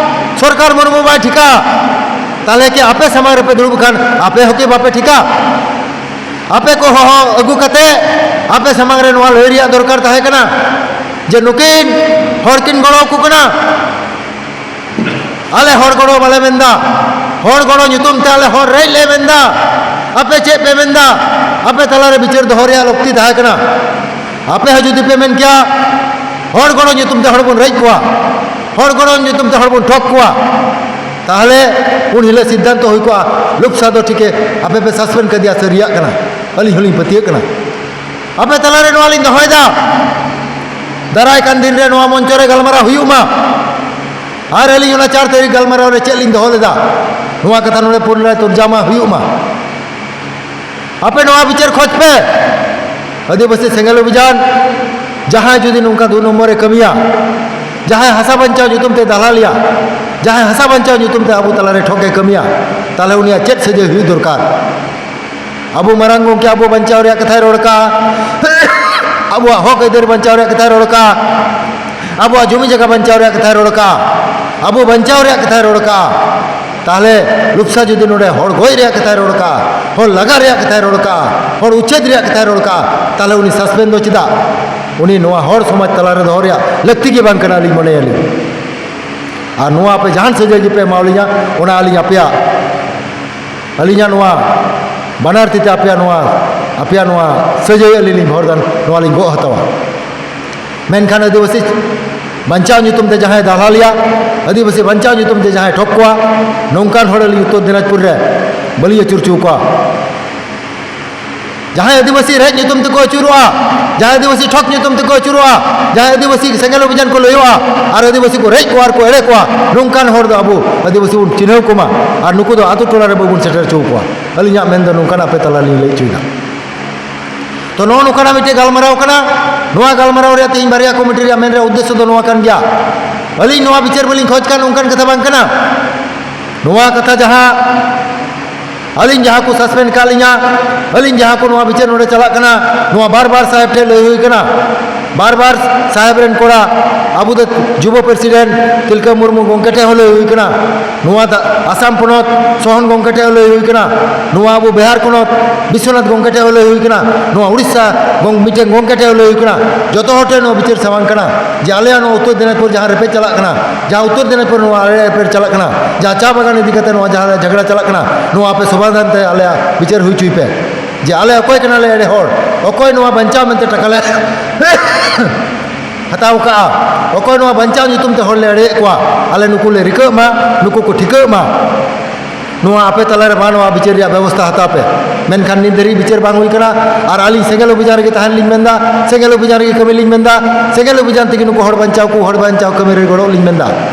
ᱥᱚᱨᱠᱟᱨ ᱢᱩᱨᱢᱩ ᱵᱟᱭ ᱴᱷᱤᱠᱟ, ᱛᱟᱦᱞᱮ ᱠᱤ ᱟᱯᱮ ᱥᱟᱢᱟᱝ ᱨᱮᱯᱮ ᱫᱩᱲᱩᱵ ᱠᱷᱟᱱ ᱟᱯᱮ ᱦᱚᱸᱠᱤ ᱵᱟᱯᱮ ᱴᱷᱤᱠᱟ? ᱟᱯᱮ ᱠᱚ ᱦᱚᱦᱚ ᱟᱹᱜᱩ ᱠᱟᱛᱮ ᱟᱯᱮ ᱥᱟᱢᱟᱝ ᱨᱮ ᱱᱚᱣᱟ ᱞᱟᱹᱭ ᱨᱮᱭᱟᱜ ᱫᱚᱨᱠᱟᱨ ᱛᱟᱦᱮᱸ ᱠᱟᱱᱟ ᱡᱮ ᱱᱩᱠᱤᱱ ᱦᱚᱲ ᱠᱤᱱ ᱜᱚᱲᱚ ᱟᱠᱚ ᱠᱟᱱᱟ, ᱟᱞᱮ ᱦᱚᱲ ᱜᱚᱲᱚ ᱵᱟᱞᱮ ᱢᱮᱱᱫᱟ, ᱦᱚᱲ ᱜᱚᱲᱚ ᱧᱩᱛᱩᱢ ᱛᱮ ᱟᱞᱮ ᱦᱚᱲ ᱨᱮᱡ ᱞᱮ ᱢᱮᱱᱫᱟ᱾ ᱟᱯᱮ ᱪᱮᱫ ᱯᱮ ᱢᱮᱱᱫᱟ? ᱟᱯᱮ ᱛᱟᱞᱟᱨᱮ ᱵᱤᱪᱟᱹᱨ ᱫᱚᱦᱚ ᱨᱮᱭᱟᱜ ᱞᱟᱹᱠᱛᱤ ᱛᱟᱦᱮᱸ ᱠᱟᱱᱟ᱾ ᱟᱯᱮ ᱦᱚᱸ ᱡᱩᱫᱤ ᱯᱮ ᱢᱮᱱ ᱠᱮᱭᱟ, ᱦᱚᱲ ᱜᱚᱲᱚ ᱧᱩᱛᱩᱢ ᱛᱮ ᱦᱚᱲ ᱵᱚᱱ ᱨᱮᱡ ᱠᱚᱣᱟ, ᱦᱚᱲ ᱜᱚᱲᱚ ᱧᱩᱛᱩᱢ ᱛᱮ ᱦᱚᱲ ᱵᱚᱱ ᱴᱷᱚᱠ ᱠᱚᱣᱟ, ᱛᱟᱦᱚᱞᱮ ᱩᱱ ᱦᱤᱞᱳᱜ ᱥᱤᱫᱽᱫᱷᱟᱱᱛᱚ ᱦᱩᱭ ᱠᱚᱜᱼᱟ, ᱞᱩᱯᱥᱟ ᱫᱚ ᱴᱷᱤᱠᱮ ᱟᱯᱮ ᱯᱮ ᱥᱟᱥᱯᱮᱱᱰ ᱠᱟᱫᱮᱭᱟ, ᱥᱟᱹᱨᱤᱭᱟᱜ ᱠᱟᱱᱟ, ᱟᱹᱞᱤᱧ ᱦᱚᱸᱞᱤᱧ ᱯᱟᱹᱛᱭᱟᱹᱜ ᱠᱟᱱᱟ᱾ ᱟᱯᱮ ᱛᱟᱞᱟᱨᱮ ᱱᱚᱣᱟ ᱞᱤᱧ ᱫᱚᱦᱚᱭᱮᱫᱟ, ᱫᱟᱨᱟᱭ ᱠᱟᱱ ᱫᱤᱱ ᱨᱮ ᱱᱚᱣᱟ ᱢᱚᱧᱪᱚ ᱨᱮ ᱜᱟᱞᱢᱟᱨᱟᱣ ᱦᱩᱭᱩᱜ ᱢᱟ᱾ ᱟᱨ ᱟᱹᱞᱤᱧ ᱚᱱᱟ ᱪᱟᱨ ᱛᱟᱹᱨᱤᱠᱷ ᱜᱟᱞᱢᱟᱨᱟᱣ ᱨᱮ ᱪᱮᱫ ᱞᱤᱧ ᱫᱚᱦᱚ ᱞᱮᱫᱟ, ᱱᱚᱣᱟ ᱠᱟᱛᱷᱟ ᱱᱚᱰᱮ ᱯᱩᱱᱨᱟᱭ ᱛᱚᱨᱡᱟᱢᱟ ᱦᱩᱭᱩᱜ ᱢᱟ᱾ ᱟᱯᱮ ᱱᱚᱣᱟ ᱵᱤᱪᱟᱹᱨ ᱠᱷᱚᱡᱽ ᱯᱮ᱾ ᱟᱹᱫᱤᱵᱟᱹᱥᱤ ᱥᱮᱸᱜᱮᱞ ᱚᱵᱷᱤᱡᱟᱱ ᱡᱟᱦᱟᱸᱭ ᱡᱩᱫᱤ ᱱᱚᱝᱠᱟ ᱫᱩ ᱱᱚᱢᱵᱚᱨ ᱮ ᱠᱟᱹᱢᱤᱭᱟ, ᱡᱟᱦᱟᱸᱭ ᱦᱟᱥᱟ ᱵᱟᱧᱪᱟᱣ ᱧᱩᱛᱩᱢ ᱛᱮ ᱫᱟᱞᱟᱞᱤᱭᱟ, ᱡᱟᱦᱟᱸᱭ ᱦᱟᱥᱟ ᱵᱟᱧᱪᱟᱣ ᱧᱩᱛᱩᱢ ᱛᱮ ᱟᱵᱚ ᱛᱟᱞᱟᱨᱮ ᱴᱷᱚᱠ ᱮ ᱠᱟᱹᱢᱤᱭᱟ, ᱛᱟᱦᱚᱞᱮ ᱩᱱᱤᱭᱟᱜ ᱪᱮᱫ ᱥᱟᱹᱡᱟᱹᱭ ᱦᱩᱭᱩᱜ ᱫᱚᱨᱠᱟᱨ? ᱟᱵᱚ ᱢᱟᱨᱟᱝ ᱜᱚᱢᱠᱮ ᱟᱵᱚ ᱵᱟᱧᱪᱟᱣ ᱨᱮᱭᱟᱜ ᱠᱟᱛᱷᱟᱭ ᱨᱚᱲ ᱠᱟᱜᱼᱟ, ᱟᱵᱚᱣᱟᱜ ᱦᱚᱠ ᱟᱹᱭᱫᱟᱹᱨ ᱵᱟᱧᱪᱟᱣ ᱨᱮᱭᱟᱜ ᱠᱟᱛᱷᱟᱭ ᱨᱚᱲ ᱠᱟᱜᱼᱟ, ᱟᱵᱚᱣᱟᱜ ᱡᱚᱢᱤ ᱡᱟᱭᱜᱟ ᱵᱟᱧᱪᱟᱣ ᱨᱮᱭᱟᱜ ᱠᱟᱛᱷᱟᱭ ᱨᱚᱲ ᱠᱟᱜᱼᱟ, ᱟᱵᱚ ᱵᱟᱧᱪᱟᱣ ᱨᱮᱭᱟᱜ ᱠᱟᱛᱷᱟᱭ ᱨᱚᱲ ᱠᱟᱜᱼᱟ᱾ ᱛᱟᱦᱚᱞᱮ ᱞᱩᱯᱥᱟ ᱡᱩᱫᱤ ᱱᱚᱰᱮ ᱦᱚᱲ ᱜᱚᱡ ᱨᱮᱭᱟᱜ ᱠᱟᱛᱷᱟᱭ ᱨᱚᱲ ᱠᱟᱜᱼᱟ, ᱦᱚᱲ ᱞᱟᱜᱟ ᱨᱮᱭᱟᱜ ᱠᱟᱛᱷᱟᱭ ᱨᱚᱲ ᱠᱟᱜᱼᱟ, ᱦᱚᱲ ᱩᱪᱪᱷᱮᱫ ᱨᱮᱭᱟᱜ ᱠᱟᱛᱷᱟᱭ ᱨᱚᱲ ᱠᱟᱜᱼᱟ, ᱛᱟᱦᱚᱞᱮ ᱩᱱᱤ ᱥᱟᱥᱯᱮᱱᱰ ᱫᱚ ᱪᱮᱫᱟᱜ? ᱩᱱᱤ ᱱᱚᱣᱟ ᱦᱚᱲ ᱥᱚᱢᱟᱡᱽ ᱛᱟᱞᱟᱨᱮ ᱫᱚᱦᱚ ᱨᱮᱭᱟᱜ ᱞᱟᱹᱠᱛᱤ ᱜᱮ ᱵᱟᱝ ᱠᱟᱱᱟ, ᱟᱹᱞᱤᱧ ᱢᱚᱱᱮᱭᱟᱞᱤᱧ᱾ ᱟᱨ ᱱᱚᱣᱟ ᱟᱯᱮ ᱡᱟᱦᱟᱱ ᱥᱟᱹᱡᱟᱹᱭ ᱜᱮᱯᱮ ᱮᱢᱟᱣᱞᱤᱧᱟ, ᱚᱱᱟ ᱟᱹᱞᱤᱧ ᱟᱯᱮᱭᱟᱜ, ᱟᱹᱞᱤᱧᱟᱜ ᱱᱚᱣᱟ ᱵᱟᱱᱟᱨ ᱛᱤᱛᱮ ᱟᱯᱮᱭᱟᱜ ᱱᱚᱣᱟ, ᱟᱯᱮᱭᱟᱜ ᱱᱚᱣᱟ ᱥᱟᱹᱡᱟᱹᱭ ᱟᱹᱞᱤᱧ ᱞᱤᱧ ᱵᱷᱚᱨ ᱫᱟᱱ, ᱱᱚᱣᱟ ᱞᱤᱧ ᱜᱚᱜ ᱦᱟᱛᱟᱣᱟ᱾ ᱢᱮᱱᱠᱷᱟᱱ ᱟᱹᱫᱤᱵᱟᱹᱥᱤ ᱵᱟᱧᱪᱟᱣ ᱧᱩᱛᱩᱢ ᱛᱮ ᱡᱟᱦᱟᱸᱭ ᱫᱟᱞᱟᱞᱤᱭᱟ, ᱟᱹᱫᱤᱵᱟᱹᱥᱤ ᱵᱟᱧᱪᱟᱣ ᱧᱩᱛᱩᱢ ᱛᱮ ᱡᱟᱦᱟᱸᱭ ᱴᱷᱚᱠ ᱠᱚᱣᱟ, ᱱᱚᱝᱠᱟᱱ ᱦᱚᱲ ᱟᱹᱞᱤᱧ ᱩᱛᱛᱚᱨ ᱫᱤᱱᱟᱡᱽᱯᱩᱨ ᱨᱮ ᱵᱟᱹᱞᱤᱧ ᱟᱹᱪᱩᱨ ᱦᱚᱪᱚ ᱠᱚᱣᱟ᱾ ᱡᱟᱦᱟᱸᱭ ᱟᱹᱫᱤᱵᱟᱹᱥᱤ ᱨᱮᱡ ᱧᱩᱛᱩᱢ ᱛᱮᱠᱚ ᱟᱹᱪᱩᱨᱚᱜᱼᱟ, ᱡᱟᱦᱟᱸᱭ ᱟᱹᱫᱤᱵᱟᱹᱥᱤ ᱴᱷᱚᱠ ᱧᱩᱛᱩᱢ ᱛᱮᱠᱚ ᱟᱹᱪᱩᱨᱚᱜᱼᱟ, ᱡᱟᱦᱟᱸᱭ ᱟᱹᱫᱤᱵᱟᱹᱥᱤ ᱥᱮᱸᱜᱮᱞ ᱚᱵᱷᱤᱡᱟᱱ ᱠᱚ ᱞᱟᱹᱭᱚᱜᱼᱟ ᱟᱨ ᱟᱹᱫᱤᱵᱟᱹᱥᱤ ᱠᱚ ᱨᱮᱡ ᱠᱚᱣᱟ ᱟᱨ ᱠᱚ ᱮᱲᱮ ᱠᱚᱣᱟ, ᱱᱚᱝᱠᱟᱱ ᱦᱚᱲ ᱫᱚ ᱟᱵᱚ ᱟᱹᱫᱤᱵᱟᱹᱥᱤ ᱵᱚᱱ ᱪᱤᱱᱦᱟᱹᱣ ᱠᱚᱢᱟ ᱟᱨ ᱱᱩᱠᱩ ᱫᱚ ᱟᱛᱳ ᱴᱚᱞᱟ ᱨᱮ ᱵᱟᱵᱚᱱ ᱥᱮᱴᱮᱨ ᱦᱚᱪᱚ ᱠᱚᱣᱟ᱾ ᱟᱹᱞᱤᱧᱟᱜ ᱢᱮᱱ ᱫᱚ ᱱᱚᱝᱠᱟᱱᱟᱜ ᱟᱯᱮ ᱛᱟᱞᱟ ᱞᱤᱧ ᱞᱟᱹᱭ ᱦᱚᱪᱚᱭᱮᱫᱟ᱾ ᱛᱚ, ᱱᱚᱜᱼᱚ ᱱᱚᱝᱠᱟᱱᱟᱜ ᱢᱤᱫᱴᱮᱡ ᱜᱟᱞᱢᱟᱨᱟᱣ ᱠᱟᱱᱟ᱾ ᱱᱚᱣᱟ ᱜᱟᱞᱢᱟᱨᱟᱣ ᱨᱮᱭᱟᱜ ᱛᱮᱦᱮᱧ ᱵᱟᱨᱭᱟ ᱠᱚᱢᱤᱴᱤ ᱨᱮᱭᱟᱜ ᱢᱮᱱ ᱨᱮᱭᱟᱜ ᱩᱫᱽᱫᱮᱥᱥᱚ ᱫᱚ ᱱᱚᱣᱟ ᱠᱟᱱ ᱜᱮᱭᱟ, ᱟᱹᱞᱤᱧ ᱱᱚᱣᱟ ᱵᱤᱪᱟᱹᱨ ᱵᱟᱹᱞᱤᱧ ᱠᱷᱚᱡᱽ ᱠᱟᱱ ᱚᱱᱠᱟᱱ ᱠᱟᱛᱷᱟ ᱵᱟᱝ ᱠᱟᱱᱟ᱾ ᱱᱚᱣᱟ ᱠᱟᱛᱷᱟ ᱡᱟᱦᱟᱸ ᱟᱹᱞᱤᱧ ᱡᱟᱦᱟᱸ ᱠᱚ ᱥᱟᱥᱯᱮᱱᱰ ᱠᱟᱜ ᱞᱤᱧᱟ, ᱟᱹᱞᱤᱧ ᱡᱟᱦᱟᱸ ᱠᱚ ᱱᱚᱣᱟ ᱵᱤᱪᱟᱹᱨ ᱱᱚᱰᱮ ᱪᱟᱞᱟᱜ ᱠᱟᱱᱟ, ᱱᱚᱣᱟ ᱵᱟᱨ ᱵᱟᱨ ᱥᱟᱦᱮᱵᱽ ᱴᱷᱮᱱ ᱞᱟᱹᱭ ᱦᱩᱭ ᱠᱟᱱᱟ, ᱵᱟᱨ ᱵᱟᱨ ᱥᱟᱦᱮᱵᱽ ᱨᱮᱱ ᱠᱚᱲᱟ, ᱟᱵᱚ ᱫᱚ ᱡᱩᱵᱚ ᱯᱨᱮᱥᱤᱰᱮᱱᱴ ᱛᱤᱞᱠᱟᱹ ᱢᱩᱨᱢᱩ ᱜᱚᱢᱠᱮ ᱴᱷᱮᱱ ᱦᱚᱸ ᱞᱟᱹᱭ ᱦᱩᱭ ᱠᱟᱱᱟ, ᱱᱚᱣᱟ ᱫᱟ-, ᱟᱥᱟᱢ ᱯᱚᱱᱚᱛ ᱥᱚᱦᱚᱱ ᱜᱚᱢᱠᱮ ᱴᱷᱮᱱ ᱦᱚᱸ ᱞᱟᱹᱭ ᱦᱩᱭ ᱠᱟᱱᱟ, ᱱᱚᱣᱟ ᱟᱵᱚ ᱵᱤᱦᱟᱨ ᱯᱚᱱᱚᱛ ᱵᱤᱥᱣᱚᱱᱟᱛᱷ ᱜᱚᱢᱠᱮ ᱴᱷᱮᱱ ᱦᱚᱸ ᱞᱟᱹᱭ ᱦᱩᱭ ᱠᱟᱱᱟ, ᱱᱚᱣᱟ ᱩᱲᱤᱥᱥᱟ ᱜᱚᱢ-, ᱢᱤᱫᱴᱮᱱ ᱜᱚᱢᱠᱮ ᱴᱷᱮᱱ ᱦᱚᱸ ᱞᱟᱹᱭ ᱦᱩᱭ ᱠᱟᱱᱟ, ᱡᱚᱛᱚ ᱦᱚᱲ ᱴᱷᱮᱱ ᱱᱚᱣᱟ ᱵᱤᱪᱟᱹᱨ ᱥᱟᱢᱟᱝ ᱠᱟᱱᱟ ᱡᱮ ᱟᱞᱮᱭᱟᱜ ᱱᱚᱣᱟ ᱩᱛᱛᱚᱨ ᱫᱤᱱᱟᱡᱽᱯᱩᱨ ᱡᱟᱦᱟᱸ ᱨᱮᱯᱮᱡ ᱪᱟᱞᱟᱜ ᱠᱟᱱᱟ, ᱡᱟᱦᱟᱸ ᱩᱛᱛᱚᱨ ᱫᱤᱱᱟᱡᱽᱯᱩᱨ ᱱᱚᱣᱟ ᱨᱮᱯᱮᱡ ᱪᱟᱞᱟᱜ ᱠᱟᱱᱟ, ᱡᱟᱦᱟᱸ ᱪᱟ ᱵᱟᱜᱟᱱ ᱤᱫᱤ ᱠᱟᱛᱮ ᱱᱚᱣᱟ ᱡᱟᱦᱟᱸ ᱡᱷᱟᱜᱽᱲᱟ ᱪᱟᱞᱟᱜ ᱠᱟᱱᱟ, ᱱᱚᱣᱟ ᱟᱯᱮ ᱥᱚᱢᱟᱫᱷᱟᱱ ᱛᱮ ᱟᱞᱮᱭᱟᱜ ᱵᱤᱪᱟᱹᱨ ᱦᱩᱭ ᱦᱚᱪᱚᱭ ᱯᱮ᱾ ᱡᱮ ᱟᱞᱮ ᱚᱠᱚᱭ ᱠᱟᱱᱟᱞᱮ ᱮᱲᱮ ᱦᱚᱲ, ᱚᱠᱚᱭ ᱱᱚᱣᱟ ᱵᱟᱧᱪᱟᱣ ᱢᱮᱱᱛᱮ ᱴᱟᱠᱟ ᱞᱮ ᱦᱟᱛᱟᱣ ᱠᱟᱜᱼᱟ᱾ ᱚᱠᱚᱭ ᱱᱚᱣᱟ ᱵᱟᱧᱪᱟᱣ ᱧᱩᱛᱩᱢ ᱛᱮ ᱦᱚᱲ ᱞᱮ ᱮᱲᱮᱭᱮᱫ ᱠᱚᱣᱟ, ᱟᱞᱮ ᱱᱩᱠᱩ ᱞᱮ ᱨᱤᱠᱟᱹᱜ ᱢᱟ, ᱱᱩᱠᱩ ᱠᱚ ᱴᱷᱤᱠᱟᱹᱜ ᱢᱟ᱾ ᱱᱚᱣᱟ ᱟᱯᱮ ᱛᱟᱞᱟᱨᱮ ᱢᱟ ᱱᱚᱣᱟ ᱵᱤᱪᱟᱹᱨ ᱨᱮᱭᱟᱜ ᱵᱮᱵᱚᱥᱛᱷᱟ ᱦᱟᱛᱟᱣ ᱯᱮ᱾ ᱢᱮᱱᱠᱷᱟᱱ ᱱᱤᱛ ᱫᱷᱟᱹᱨᱤᱡ ᱵᱤᱪᱟᱹᱨ ᱵᱟᱝ ᱦᱩᱭ ᱠᱟᱱᱟ᱾ ᱟᱨ ᱟᱹᱞᱤᱧ ᱥᱮᱸᱜᱮᱞ ᱚᱵᱷᱤᱡᱟᱱ ᱨᱮᱜᱮ ᱛᱟᱦᱮᱱ ᱞᱤᱧ ᱢᱮᱱᱫᱟ, ᱥᱮᱸᱜᱮᱞ ᱚᱵᱷᱤᱡᱟᱱ ᱨᱮᱜᱮ ᱠᱟᱹᱢᱤ ᱞᱤᱧ ᱢᱮᱱᱫᱟ, ᱥᱮᱸᱜᱮᱞ ᱚᱵᱷᱤᱡᱟᱱ ᱛᱮᱜᱮ ᱱᱩᱠᱩ ᱦᱚᱲ ᱵᱟᱧᱪᱟᱣ ᱠᱚ, ᱦᱚᱲ ᱵᱟᱧᱪᱟᱣ ᱠᱟᱹᱢᱤ ᱨᱮ ᱜᱚᱲᱚᱜ ᱞᱤᱧ ᱢᱮᱱᱫᱟ᱾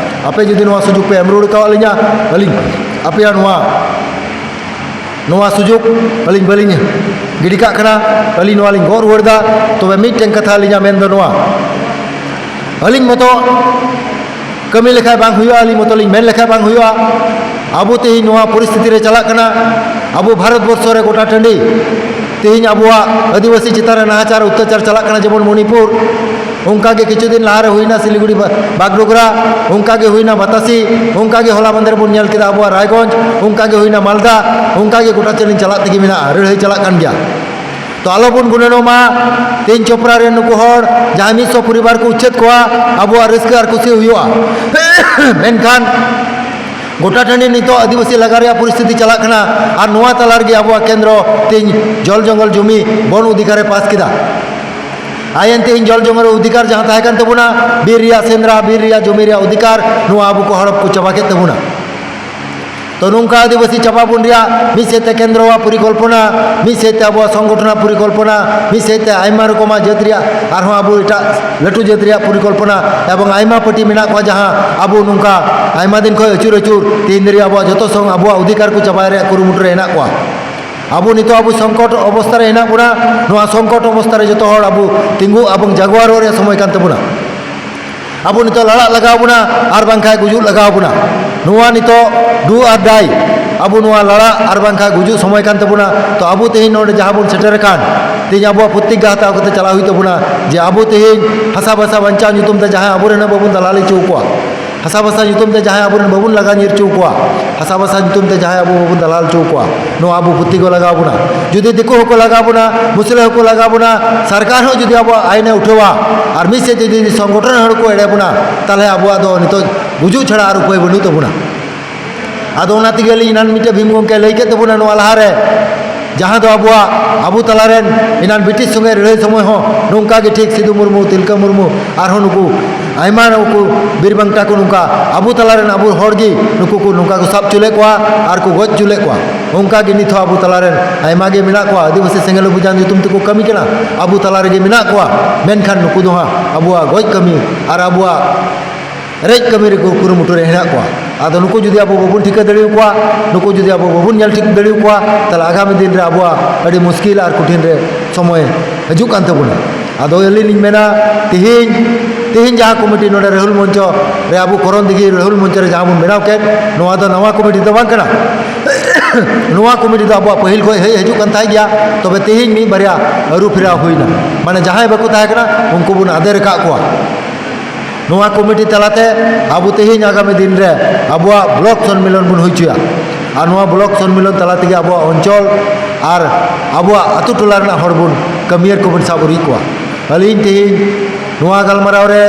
ᱟᱯᱮ ᱡᱩᱫᱤ ᱱᱚᱣᱟ ᱥᱩᱡᱳᱜᱽ ᱯᱮ ᱮᱢ ᱨᱩᱣᱟᱹᱲ ᱠᱟᱣᱟᱫ ᱞᱤᱧᱟ, ᱟᱹᱞᱤᱧ ᱟᱯᱮᱭᱟᱜ ᱱᱚᱣᱟ ᱱᱚᱣᱟ ᱥᱩᱡᱳᱜᱽ ᱟᱹᱞᱤᱧ ᱵᱟᱹᱞᱤᱧ ᱜᱤᱰᱤ ᱠᱟᱜ ᱠᱟᱱᱟ, ᱟᱹᱞᱤᱧ ᱱᱚᱣᱟ ᱞᱤᱧ ᱜᱚᱜ ᱨᱩᱣᱟᱹᱲ ᱮᱫᱟ᱾ ᱛᱚᱵᱮ ᱢᱤᱫᱴᱮᱱ ᱠᱟᱛᱷᱟ ᱟᱹᱞᱤᱧᱟᱜ ᱢᱮᱱ ᱫᱚ ᱱᱚᱣᱟ, ᱟᱹᱞᱤᱧ ᱢᱚᱛᱚ ᱠᱟᱹᱢᱤ ᱞᱮᱠᱷᱟᱡ ᱵᱟᱝ ᱦᱩᱭᱩᱜᱼᱟ, ᱟᱹᱞᱤᱧ ᱢᱚᱛᱚ ᱞᱤᱧ ᱢᱮᱱ ᱞᱮᱠᱷᱟᱡ ᱵᱟᱝ ᱦᱩᱭᱩᱜᱼᱟ᱾ ᱟᱵᱚ ᱛᱮᱦᱮᱧ ᱱᱚᱣᱟ ᱯᱚᱨᱤᱥᱛᱷᱤᱛᱤ ᱨᱮ ᱪᱟᱞᱟᱜ ᱠᱟᱱᱟ, ᱟᱵᱚ ᱵᱷᱟᱨᱚᱛ ᱵᱚᱨᱥᱚ ᱨᱮ ᱜᱚᱴᱟ ᱴᱟᱺᱰᱤ ᱛᱮᱦᱮᱧ ᱟᱵᱚᱣᱟᱜ ᱟᱹᱫᱤᱵᱟᱹᱥᱤ ᱪᱮᱛᱟᱱ ᱨᱮ ᱱᱟᱦᱟᱪᱟᱨ ᱚᱛᱛᱟᱪᱟᱨ ᱪᱟᱞᱟᱜ ᱠᱟᱱᱟ, ᱡᱮᱢᱚᱱ ᱢᱚᱱᱤᱯᱩᱨ, ᱚᱱᱠᱟ ᱜᱮ ᱠᱤᱪᱷᱩ ᱫᱤᱱ ᱞᱟᱦᱟ ᱨᱮ ᱦᱩᱭᱱᱟ ᱥᱤᱞᱤᱜᱩᱲᱤ ᱵᱟ-, ᱵᱟᱜᱰᱳᱜᱽᱨᱟ, ᱚᱱᱠᱟ ᱜᱮ ᱦᱩᱭᱱᱟ ᱵᱟᱛᱟᱥᱤ, ᱚᱱᱠᱟ ᱜᱮ ᱦᱚᱞᱟ ᱢᱟᱫᱷᱮᱨ ᱵᱚᱱ ᱧᱮᱞ ᱠᱮᱫᱟ ᱟᱵᱚᱣᱟᱜ ᱨᱟᱭᱜᱚᱸᱡᱽ, ᱚᱱᱠᱟ ᱜᱮ ᱦᱩᱭᱱᱟ ᱢᱟᱞᱫᱟ, ᱚᱱᱠᱟ ᱜᱮ ᱜᱚᱴᱟ ᱪᱟᱹᱞᱤᱧ ᱪᱟᱞᱟᱜ ᱛᱮᱜᱮ ᱢᱮᱱᱟᱜᱼᱟ, ᱞᱟᱹᱲᱦᱟᱹᱭ ᱪᱟᱞᱟᱜ ᱠᱟᱱ ᱜᱮᱭᱟ᱾ ᱛᱚ ᱟᱞᱚᱵᱚᱱ ᱜᱩᱱᱟᱹᱱᱚᱜ ᱢᱟ, ᱛᱮᱦᱮᱧ ᱪᱳᱯᱨᱟ ᱨᱮᱱ ᱱᱩᱠᱩ ᱦᱚᱲ ᱡᱟᱦᱟᱸᱭ ᱢᱤᱫ ᱥᱚ ᱯᱚᱨᱤᱵᱟᱨ ᱠᱚ ᱩᱪᱪᱷᱮᱫ ᱠᱚᱣᱟ, ᱟᱵᱚᱣᱟᱜ ᱨᱟᱹᱥᱠᱟᱹ ᱟᱨ ᱠᱩᱥᱤ ᱦᱩᱭᱩᱜᱼᱟ᱾ ᱢᱮᱱᱠᱷᱟᱱ ᱜᱚᱴᱟ ᱴᱟᱺᱰᱤ ᱱᱤᱛᱚᱜ ᱟᱹᱫᱤᱵᱟᱹᱥᱤ ᱞᱟᱜᱟ ᱨᱮᱭᱟᱜ ᱯᱚᱨᱤᱥᱛᱷᱤᱛᱤ ᱪᱟᱞᱟᱜ ᱠᱟᱱᱟ, ᱟᱨ ᱱᱚᱣᱟ ᱛᱟᱞᱟ ᱨᱮᱜᱮ ᱟᱵᱚᱣᱟᱜ ᱠᱮᱱᱫᱨᱚ ᱛᱮᱦᱮᱧ ᱡᱚᱞ ᱡᱚᱝᱜᱚᱞ ᱡᱚᱢᱤ ᱵᱚᱱ ᱚᱫᱷᱤᱠᱟᱨᱮ ᱯᱟᱥ ᱠᱮᱫᱟ᱾ ᱟᱭᱮᱱ ᱛᱮᱦᱮᱧ ᱡᱚᱞ ᱡᱚᱝᱜᱚᱞ ᱚᱫᱷᱤᱠᱟᱨ ᱡᱟᱦᱟᱸ ᱛᱟᱦᱮᱸ ᱠᱟᱱ ᱛᱟᱵᱚᱱᱟ, ᱵᱤᱨ ᱨᱮᱭᱟᱜ ᱥᱮᱸᱫᱽᱨᱟ, ᱵᱤᱨ ᱨᱮᱭᱟᱜ ᱡᱚᱢᱤ ᱨᱮᱭᱟᱜ ᱚᱫᱷᱤᱠᱟᱨ, ᱱᱚᱣᱟ ᱟᱵᱚ ᱠᱚ ᱦᱚᱲᱚᱯ ᱠᱚ ᱪᱟᱵᱟ ᱠᱮᱫ ᱛᱟᱵᱚᱱᱟ᱾ ᱛᱚ ᱱᱚᱝᱠᱟ ᱟᱹᱫᱤᱵᱟᱹᱥᱤ ᱪᱟᱵᱟ ᱵᱚᱱ ᱨᱮᱭᱟᱜ ᱢᱤᱫ ᱥᱮᱫ ᱛᱮ ᱠᱮᱱᱫᱨᱚᱣᱟᱜ ᱯᱚᱨᱤᱠᱚᱞᱯᱚᱱᱟ, ᱢᱤᱫ ᱥᱮᱫ ᱛᱮ ᱟᱵᱚᱣᱟᱜ ᱥᱚᱝᱜᱚᱴᱷᱚᱱᱟᱜ ᱯᱚᱨᱤᱠᱚᱞᱯᱚᱱᱟ, ᱢᱤᱫ ᱥᱮᱫ ᱛᱮ ᱟᱭᱢᱟ ᱨᱚᱠᱚᱢᱟᱜ ᱡᱟᱹᱛ ᱨᱮᱭᱟᱜ ᱟᱨᱦᱚᱸ ᱟᱵᱚ ᱮᱴᱟᱜ ᱞᱟᱹᱴᱩ ᱡᱟᱹᱛ ᱨᱮᱭᱟᱜ ᱯᱚᱨᱤᱠᱚᱞᱯᱚᱱᱟ, ᱮᱵᱚᱝ ᱟᱭᱢᱟ ᱯᱟᱹᱴᱤ ᱢᱮᱱᱟᱜ ᱠᱚᱣᱟ ᱡᱟᱦᱟᱸ ᱟᱵᱚ ᱱᱚᱝᱠᱟ ᱟᱭᱢᱟ ᱫᱤᱱ ᱠᱷᱚᱱ ᱟᱹᱪᱩᱨ ᱟᱹᱪᱩᱨ ᱛᱮᱦᱮᱧ ᱫᱷᱟᱹᱨᱤᱡ ᱟᱵᱚᱣᱟᱜ ᱡᱚᱛᱚ ᱥᱚᱝ ᱟᱵᱚᱣᱟᱜ ᱚᱫᱷᱤᱠᱟᱨ ᱠᱚ ᱪᱟᱵᱟᱭ ᱨᱮᱭᱟᱜ ᱠᱩᱨᱩᱢᱩᱴᱩ ᱨᱮ ᱦᱮᱱᱟᱜ ᱠᱚᱣᱟ᱾ ᱟᱵᱚ ᱱᱤᱛᱚᱜ ᱟᱵᱚ ᱥᱚᱝᱠᱚᱴ ᱚᱵᱚᱥᱛᱷᱟ ᱨᱮ ᱦᱮᱱᱟᱜ ᱵᱚᱱᱟ᱾ ᱱᱚᱣᱟ ᱥᱚᱝᱠᱚᱴ ᱚᱵᱚᱥᱛᱷᱟ ᱨᱮ ᱡᱚᱛᱚ ᱦᱚᱲ ᱟᱵᱚ ᱛᱤᱸᱜᱩ ᱮᱵᱚᱝ ᱡᱟᱜᱣᱟᱨᱚᱜ ᱨᱮᱭᱟᱜ ᱥᱚᱢᱚᱭ ᱠᱟᱱ ᱛᱟᱵᱚᱱᱟ᱾ ᱟᱵᱚ ᱱᱤᱛᱚᱜ ᱞᱟᱲᱟᱜ ᱞᱟᱜᱟᱣ ᱵᱚᱱᱟ, ᱟᱨ ᱵᱟᱝᱠᱷᱟᱱ ᱜᱩᱡᱩᱜ ᱞᱟᱜᱟᱣ ᱵᱚᱱᱟ᱾ ᱱᱚᱣᱟ ᱱᱤᱛᱚᱜ do or die, ᱟᱵᱚ ᱱᱚᱣᱟ ᱞᱟᱲᱟᱜ ᱟᱨ ᱵᱟᱝᱠᱷᱟᱱ ᱜᱩᱡᱩᱜ ᱥᱚᱢᱚᱭ ᱠᱟᱱ ᱛᱟᱵᱚᱱᱟ᱾ ᱛᱚ ᱟᱵᱚ ᱛᱮᱦᱮᱧ ᱱᱚᱰᱮ ᱡᱟᱦᱟᱸ ᱵᱚᱱ ᱥᱮᱴᱮᱨ ᱟᱠᱟᱱ, ᱛᱮᱦᱮᱧ ᱟᱵᱚᱣᱟᱜ ᱯᱨᱚᱛᱤᱜᱽᱜᱟ ᱦᱟᱛᱟᱣ ᱠᱟᱛᱮ ᱪᱟᱞᱟᱣ ᱦᱩᱭᱩᱜ ᱛᱟᱵᱚᱱᱟ ᱡᱮ ᱟᱵᱚ ᱛᱮᱦᱮᱧ ᱦᱟᱥᱟ ᱵᱷᱟᱥᱟ ᱵᱟᱧᱪᱟᱣ ᱧᱩᱛᱩᱢ ᱛᱮ ᱡᱟᱦᱟᱸᱭ ᱟᱵᱚᱨᱮᱱ ᱦᱚᱸ ᱵᱟᱵᱚᱱ ᱫᱟᱞᱟᱞ ᱦᱚᱪᱚ ᱠᱚᱣᱟ, ᱦᱟᱥᱟ ᱵᱷᱟᱥᱟ ᱧᱩᱛᱩᱢ ᱛᱮ ᱡᱟᱦᱟᱸᱭ ᱟᱵᱚᱨᱮᱱ ᱵᱟᱵᱚᱱ ᱞᱟᱜᱟ ᱧᱤᱨ ᱦᱚᱪᱚ ᱠᱚᱣᱟ, ᱦᱟᱥᱟ ᱵᱷᱟᱥᱟ ᱧᱩᱛᱩᱢ ᱛᱮ ᱡᱟᱦᱟᱸᱭ ᱟᱵᱚ ᱵᱟᱵᱚᱱ ᱫᱟᱞᱟᱞ ᱦᱚᱪᱚ ᱠᱚᱣᱟ, ᱱᱚᱣᱟ ᱟᱵᱚ ᱯᱨᱚᱛᱤᱜᱽᱜᱟ ᱞᱟᱜᱟᱣ ᱵᱚᱱᱟ᱾ ᱡᱩᱫᱤ ᱫᱤᱠᱩ ᱦᱚᱸᱠᱚ ᱞᱟᱜᱟᱣ ᱵᱚᱱᱟ, ᱢᱩᱥᱞᱟᱹ ᱦᱚᱸᱠᱚ ᱞᱟᱜᱟᱣ ᱵᱚᱱᱟ, ᱥᱚᱨᱠᱟᱨ ᱦᱚᱸ ᱡᱩᱫᱤ ᱟᱵᱚᱣᱟᱜ ᱟᱭᱤᱱᱮ ᱩᱴᱷᱟᱹᱣᱟ, ᱟᱨ ᱢᱤᱫ ᱥᱮᱫ ᱛᱮ ᱡᱩᱫᱤ ᱥᱚᱝᱜᱚᱴᱷᱚᱱ ᱦᱚᱲ ᱠᱚ ᱮᱲᱮ ᱵᱚᱱᱟ, ᱛᱟᱦᱚᱞᱮ ᱟᱵᱚᱣᱟᱜ ᱫᱚ ᱱᱤᱛᱚᱜ ᱜᱩᱡᱩᱜ ᱪᱷᱟᱲᱟ ᱟᱨ ᱩᱯᱟᱹᱭ ᱵᱟᱹᱱᱩᱜ ᱛᱟᱵᱚᱱᱟ᱾ ᱟᱫᱚ ᱚᱱᱟ ᱛᱮᱜᱮ ᱟᱹᱞᱤᱧ ᱮᱱᱟᱱ ᱢᱤᱫᱴᱮᱱ ᱵᱷᱤᱢ ᱜᱚᱢᱠᱮ ᱞᱟᱹᱭ ᱠᱮᱫ ᱛᱟᱵᱚᱱᱟ ᱱᱚᱣᱟ ᱞᱟᱦᱟᱨᱮ, ᱡᱟᱦᱟᱸ ᱫᱚ ᱟᱵᱚᱣᱟᱜ, ᱟᱵᱚ ᱛᱟᱞᱟᱨᱮᱱ ᱮᱱᱟᱱ ᱵᱨᱤᱴᱤᱥ ᱥᱚᱸᱜᱮ ᱞᱟᱹᱲᱦᱟᱹᱭ ᱥᱚᱢᱚᱭ ᱦᱚᱸ ᱱᱚᱝᱠᱟ ᱜᱮ ᱴᱷᱤᱠ ᱥᱤᱫᱩ ᱢᱩᱨᱢᱩ, ᱛᱤᱞᱠᱟᱹ ᱢᱩᱨᱢᱩ, ᱟᱨᱦᱚᱸ ᱱᱩᱠᱩ ᱟᱭᱢᱟ ᱱᱩᱠᱩ ᱵᱤᱨ ᱵᱟᱱᱴᱟ ᱠᱚ ᱱᱚᱝᱠᱟ ᱟᱵᱚ ᱛᱟᱞᱟᱨᱮᱱ ᱟᱵᱚ ᱦᱚᱲ ᱜᱮ ᱱᱩᱠᱩ ᱠᱚ ᱱᱚᱝᱠᱟ ᱠᱚ ᱥᱟᱵ ᱦᱚᱪᱚ ᱞᱮᱫ ᱠᱚᱣᱟ ᱟᱨ ᱠᱚ ᱜᱚᱡ ᱦᱚᱪᱚ ᱞᱮᱫ ᱠᱚᱣᱟ᱾ ᱚᱱᱠᱟ ᱜᱮ ᱱᱤᱛ ᱦᱚᱸ ᱟᱵᱚ ᱛᱟᱞᱟᱨᱮᱱ ᱟᱭᱢᱟ ᱜᱮ ᱢᱮᱱᱟᱜ ᱠᱚᱣᱟ, ᱟᱹᱫᱤᱵᱟᱹᱥᱤ ᱥᱮᱸᱜᱮᱞ ᱚᱵᱷᱤᱡᱟᱱ ᱧᱩᱛᱩᱢ ᱛᱮᱠᱚ ᱠᱟᱹᱢᱤ ᱠᱟᱱᱟ, ᱟᱵᱚ ᱛᱟᱞᱟ ᱨᱮᱜᱮ ᱢᱮᱱᱟᱜ ᱠᱚᱣᱟ᱾ ᱢᱮᱱᱠᱷᱟᱱ ᱱᱩᱠᱩ ᱫᱚ ᱦᱟᱸᱜ ᱟᱵᱚᱣᱟᱜ ᱜᱚᱡ ᱠᱟᱹᱢᱤ ᱟᱨ ᱟᱵᱚᱣᱟᱜ ᱨᱮᱡ ᱠᱟᱹᱢᱤ ᱨᱮᱠᱚ ᱠᱩᱨᱩᱢᱩᱴᱩ ᱨᱮ ᱦᱮᱱᱟᱜ ᱠᱚᱣᱟ᱾ ᱟᱫᱚ ᱱᱩᱠᱩ ᱡᱩᱫᱤ ᱟᱵᱚ ᱵᱟᱵᱚᱱ ᱴᱷᱤᱠᱟᱹ ᱫᱟᱲᱮᱭᱟᱠᱚᱣᱟ, ᱱᱩᱠᱩ ᱡᱩᱫᱤ ᱟᱵᱚ ᱵᱟᱵᱚᱱ ᱧᱮᱞ ᱴᱷᱤᱠ ᱫᱟᱲᱮᱭᱟᱠᱚᱣᱟ, ᱛᱟᱦᱚᱞᱮ ᱟᱜᱟᱢᱤ ᱫᱤᱱ ᱨᱮ ᱟᱵᱚᱣᱟᱜ ᱟᱹᱰᱤ ᱢᱩᱥᱠᱤᱞ ᱟᱨ ᱠᱚᱴᱷᱤᱱ ᱨᱮ ᱥᱚᱢᱚᱭ ᱦᱤᱡᱩᱜ ᱠᱟᱱ ᱛᱟᱵᱚᱱᱟ᱾ ᱟᱫᱚ ᱟᱹᱞᱤᱧ ᱞᱤᱧ ᱢᱮᱱᱟ, ᱛᱤᱦᱤᱧ, ᱛᱤᱦᱤᱧ ᱡᱟᱦᱟᱸ ᱠᱚᱢᱤᱴᱤ ᱱᱚᱰᱮ ᱨᱟᱦᱩᱞ ᱢᱚᱧᱪᱚ ᱨᱮ, ᱟᱵᱚ ᱠᱚᱨᱚᱱ ᱫᱤᱜᱷᱤ ᱨᱟᱦᱩᱞ ᱢᱚᱧᱪᱚ ᱨᱮ ᱡᱟᱦᱟᱸ ᱵᱚᱱ ᱵᱮᱱᱟᱣ ᱠᱮᱫ, ᱱᱚᱣᱟ ᱫᱚ ᱱᱟᱣᱟ ᱠᱚᱢᱤᱴᱤ ᱫᱚ ᱵᱟᱝ ᱠᱟᱱᱟ᱾ ᱱᱚᱣᱟ ᱠᱚᱢᱤᱴᱤ ᱫᱚ ᱟᱵᱚᱣᱟᱜ ᱯᱟᱹᱦᱤᱞ ᱠᱷᱚᱱ ᱦᱮᱡ ᱦᱤᱡᱩᱜ ᱠᱟᱱ ᱛᱟᱦᱮᱸ ᱜᱮᱭᱟ, ᱛᱚᱵᱮ ᱛᱤᱦᱤᱧ ᱢᱤᱫ ᱵᱟᱨᱭᱟ ᱟᱹᱨᱩ ᱯᱷᱮᱨᱟᱣ ᱦᱩᱭᱱᱟ᱾ ᱢᱟᱱᱮ ᱡᱟᱦᱟᱸᱭ ᱵᱟᱠᱚ ᱛᱟᱦᱮᱸ ᱠᱟᱱᱟ, ᱩᱱᱠᱩ ᱵᱚᱱ ᱟᱫᱮᱨ ᱟᱠᱟᱫ ᱠᱚᱣᱟ᱾ ᱱᱚᱣᱟ ᱠᱚᱢᱤᱴᱤ ᱛᱟᱞᱟᱛᱮ ᱟᱵᱚ ᱛᱮᱦᱮᱧ ᱟᱜᱟᱢᱤ ᱫᱤᱱ ᱨᱮ ᱟᱵᱚᱣᱟᱜ ᱵᱞᱚᱠ ᱥᱚᱱᱢᱤᱞᱚᱱ ᱵᱚᱱ ᱦᱩᱭ ᱦᱚᱪᱚᱭᱟ᱾ ᱟᱨ ᱱᱚᱣᱟ ᱵᱞᱚᱠ ᱥᱚᱱᱢᱤᱞᱚᱱ ᱛᱟᱞᱟ ᱛᱮᱜᱮ ᱟᱵᱚᱣᱟᱜ ᱚᱧᱪᱚᱞ ᱟᱨ ᱟᱵᱚᱣᱟᱜ ᱟᱛᱳ ᱴᱚᱞᱟ ᱨᱮᱱᱟᱜ ᱦᱚᱲ ᱵᱚᱱ, ᱠᱟᱹᱢᱤᱭᱟᱹᱨ ᱠᱚᱵᱚᱱ ᱥᱟᱵ ᱩᱨᱤᱡ ᱠᱚᱣᱟ᱾ ᱟᱹᱞᱤᱧ ᱛᱮᱦᱮᱧ ᱱᱚᱣᱟ ᱜᱟᱞᱢᱟᱨᱟᱣ ᱨᱮ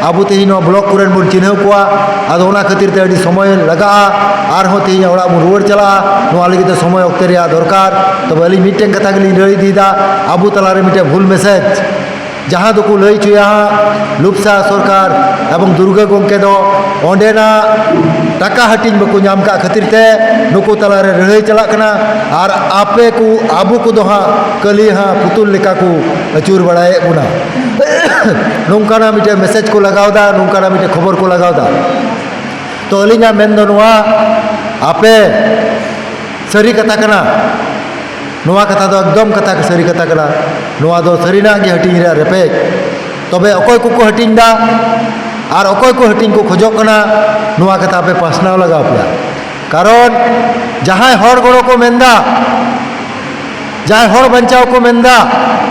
ᱟᱵᱚ ᱛᱮᱦᱮᱧ ᱱᱚᱣᱟ ᱵᱞᱚᱠ ᱠᱚᱨᱮᱱ ᱵᱚᱱ ᱪᱤᱱᱦᱟᱹᱣ ᱠᱚᱣᱟ᱾ ᱟᱫᱚ ᱚᱱᱟ ᱠᱷᱟᱹᱛᱤᱨ ᱛᱮ ᱟᱹᱰᱤ ᱥᱚᱢᱚᱭ ᱞᱟᱜᱟᱜᱼᱟ, ᱟᱨᱦᱚᱸ ᱛᱮᱦᱮᱧ ᱚᱲᱟᱜ ᱵᱚᱱ ᱨᱩᱣᱟᱹᱲ ᱪᱟᱞᱟᱜᱼᱟ᱾ ᱱᱚᱣᱟ ᱞᱟᱹᱜᱤᱫ ᱛᱮ ᱥᱚᱢᱚᱭ ᱚᱠᱛᱮ ᱨᱮᱭᱟᱜ ᱫᱚᱨᱠᱟᱨ᱾ ᱛᱚᱵᱮ ᱟᱹᱞᱤᱧ ᱢᱤᱫᱴᱮᱱ ᱠᱟᱛᱷᱟ ᱜᱮᱞᱤᱧ ᱞᱟᱹᱭ ᱤᱫᱤᱭᱮᱫᱟ, ᱟᱵᱚ ᱛᱟᱞᱟᱨᱮ ᱢᱤᱫᱴᱮᱱ ᱵᱷᱩᱞ ᱢᱮᱥᱮᱡᱽ ᱡᱟᱦᱟᱸ ᱫᱚᱠᱚ ᱞᱟᱹᱭ ᱦᱚᱪᱚᱭᱟ ᱦᱟᱸᱜ, ᱞᱩᱯᱥᱟ ᱥᱚᱨᱠᱟᱨ ᱮᱵᱚᱝ ᱫᱩᱨᱜᱟᱹ ᱜᱚᱢᱠᱮ ᱫᱚ ᱚᱸᱰᱮᱱᱟᱜ ᱴᱟᱠᱟ ᱦᱟᱹᱴᱤᱧ ᱵᱟᱠᱚ ᱧᱟᱢ ᱠᱟᱜ ᱠᱷᱟᱹᱛᱤᱨ ᱛᱮ ᱱᱩᱠᱩ ᱛᱟᱞᱟᱨᱮ ᱞᱟᱹᱲᱦᱟᱹᱭ ᱪᱟᱞᱟᱜ ᱠᱟᱱᱟ᱾ ᱟᱨ ᱟᱯᱮ ᱠᱚ, ᱟᱵᱚ ᱠᱚᱫᱚ ᱦᱟᱸᱜ ᱠᱟᱹᱞᱤ ᱦᱟᱸᱜ ᱯᱩᱛᱩᱞ ᱞᱮᱠᱟ ᱠᱚ ᱟᱹᱪᱩᱨ ᱵᱟᱲᱟᱭᱮᱫ ᱵᱚᱱᱟ᱾ ᱱᱚᱝᱠᱟᱱᱟᱜ ᱢᱤᱫᱴᱮᱱ ᱢᱮᱥᱮᱡᱽ ᱠᱚ ᱞᱟᱜᱟᱣ ᱮᱫᱟ, ᱱᱚᱝᱠᱟᱱᱟᱜ ᱢᱤᱫᱴᱮᱱ ᱠᱷᱚᱵᱚᱨ ᱠᱚ ᱞᱟᱜᱟᱣ ᱮᱫᱟ᱾ ᱛᱚ ᱟᱹᱞᱤᱧᱟᱜ ᱢᱮᱱ ᱫᱚ ᱱᱚᱣᱟ, ᱟᱯᱮ ᱥᱟᱹᱨᱤ ᱠᱟᱛᱷᱟ ᱠᱟᱱᱟ᱾ ᱱᱚᱣᱟ ᱠᱟᱛᱷᱟ ᱫᱚ ᱮᱠᱫᱚᱢ ᱠᱟᱛᱷᱟ ᱥᱟᱹᱨᱤ ᱠᱟᱛᱷᱟ ᱠᱟᱱᱟ᱾ ᱱᱚᱣᱟ ᱫᱚ ᱥᱟᱹᱨᱤᱱᱟᱜ ᱜᱮ ᱦᱟᱹᱴᱤᱧ ᱨᱮᱭᱟᱜ ᱨᱮᱯᱮᱡ᱾ ᱛᱚᱵᱮ ᱚᱠᱚᱭ ᱠᱚᱠᱚ ᱦᱟᱹᱴᱤᱧ ᱫᱟ ᱟᱨ ᱚᱠᱚᱭ ᱠᱚ ᱦᱟᱹᱴᱤᱧ ᱠᱚ ᱠᱷᱚᱡᱚᱜ ᱠᱟᱱᱟ, ᱱᱚᱣᱟ ᱠᱟᱛᱷᱟ ᱟᱯᱮ ᱯᱟᱥᱱᱟᱣ ᱞᱟᱜᱟᱣ ᱯᱮᱭᱟ᱾ ᱠᱟᱨᱚᱱ ᱡᱟᱦᱟᱸᱭ ᱦᱚᱲ ᱜᱚᱲᱚ ᱠᱚ ᱢᱮᱱᱫᱟ, ᱡᱟᱦᱟᱸᱭ ᱦᱚᱲ ᱵᱟᱧᱪᱟᱣ ᱠᱚ ᱢᱮᱱᱫᱟ,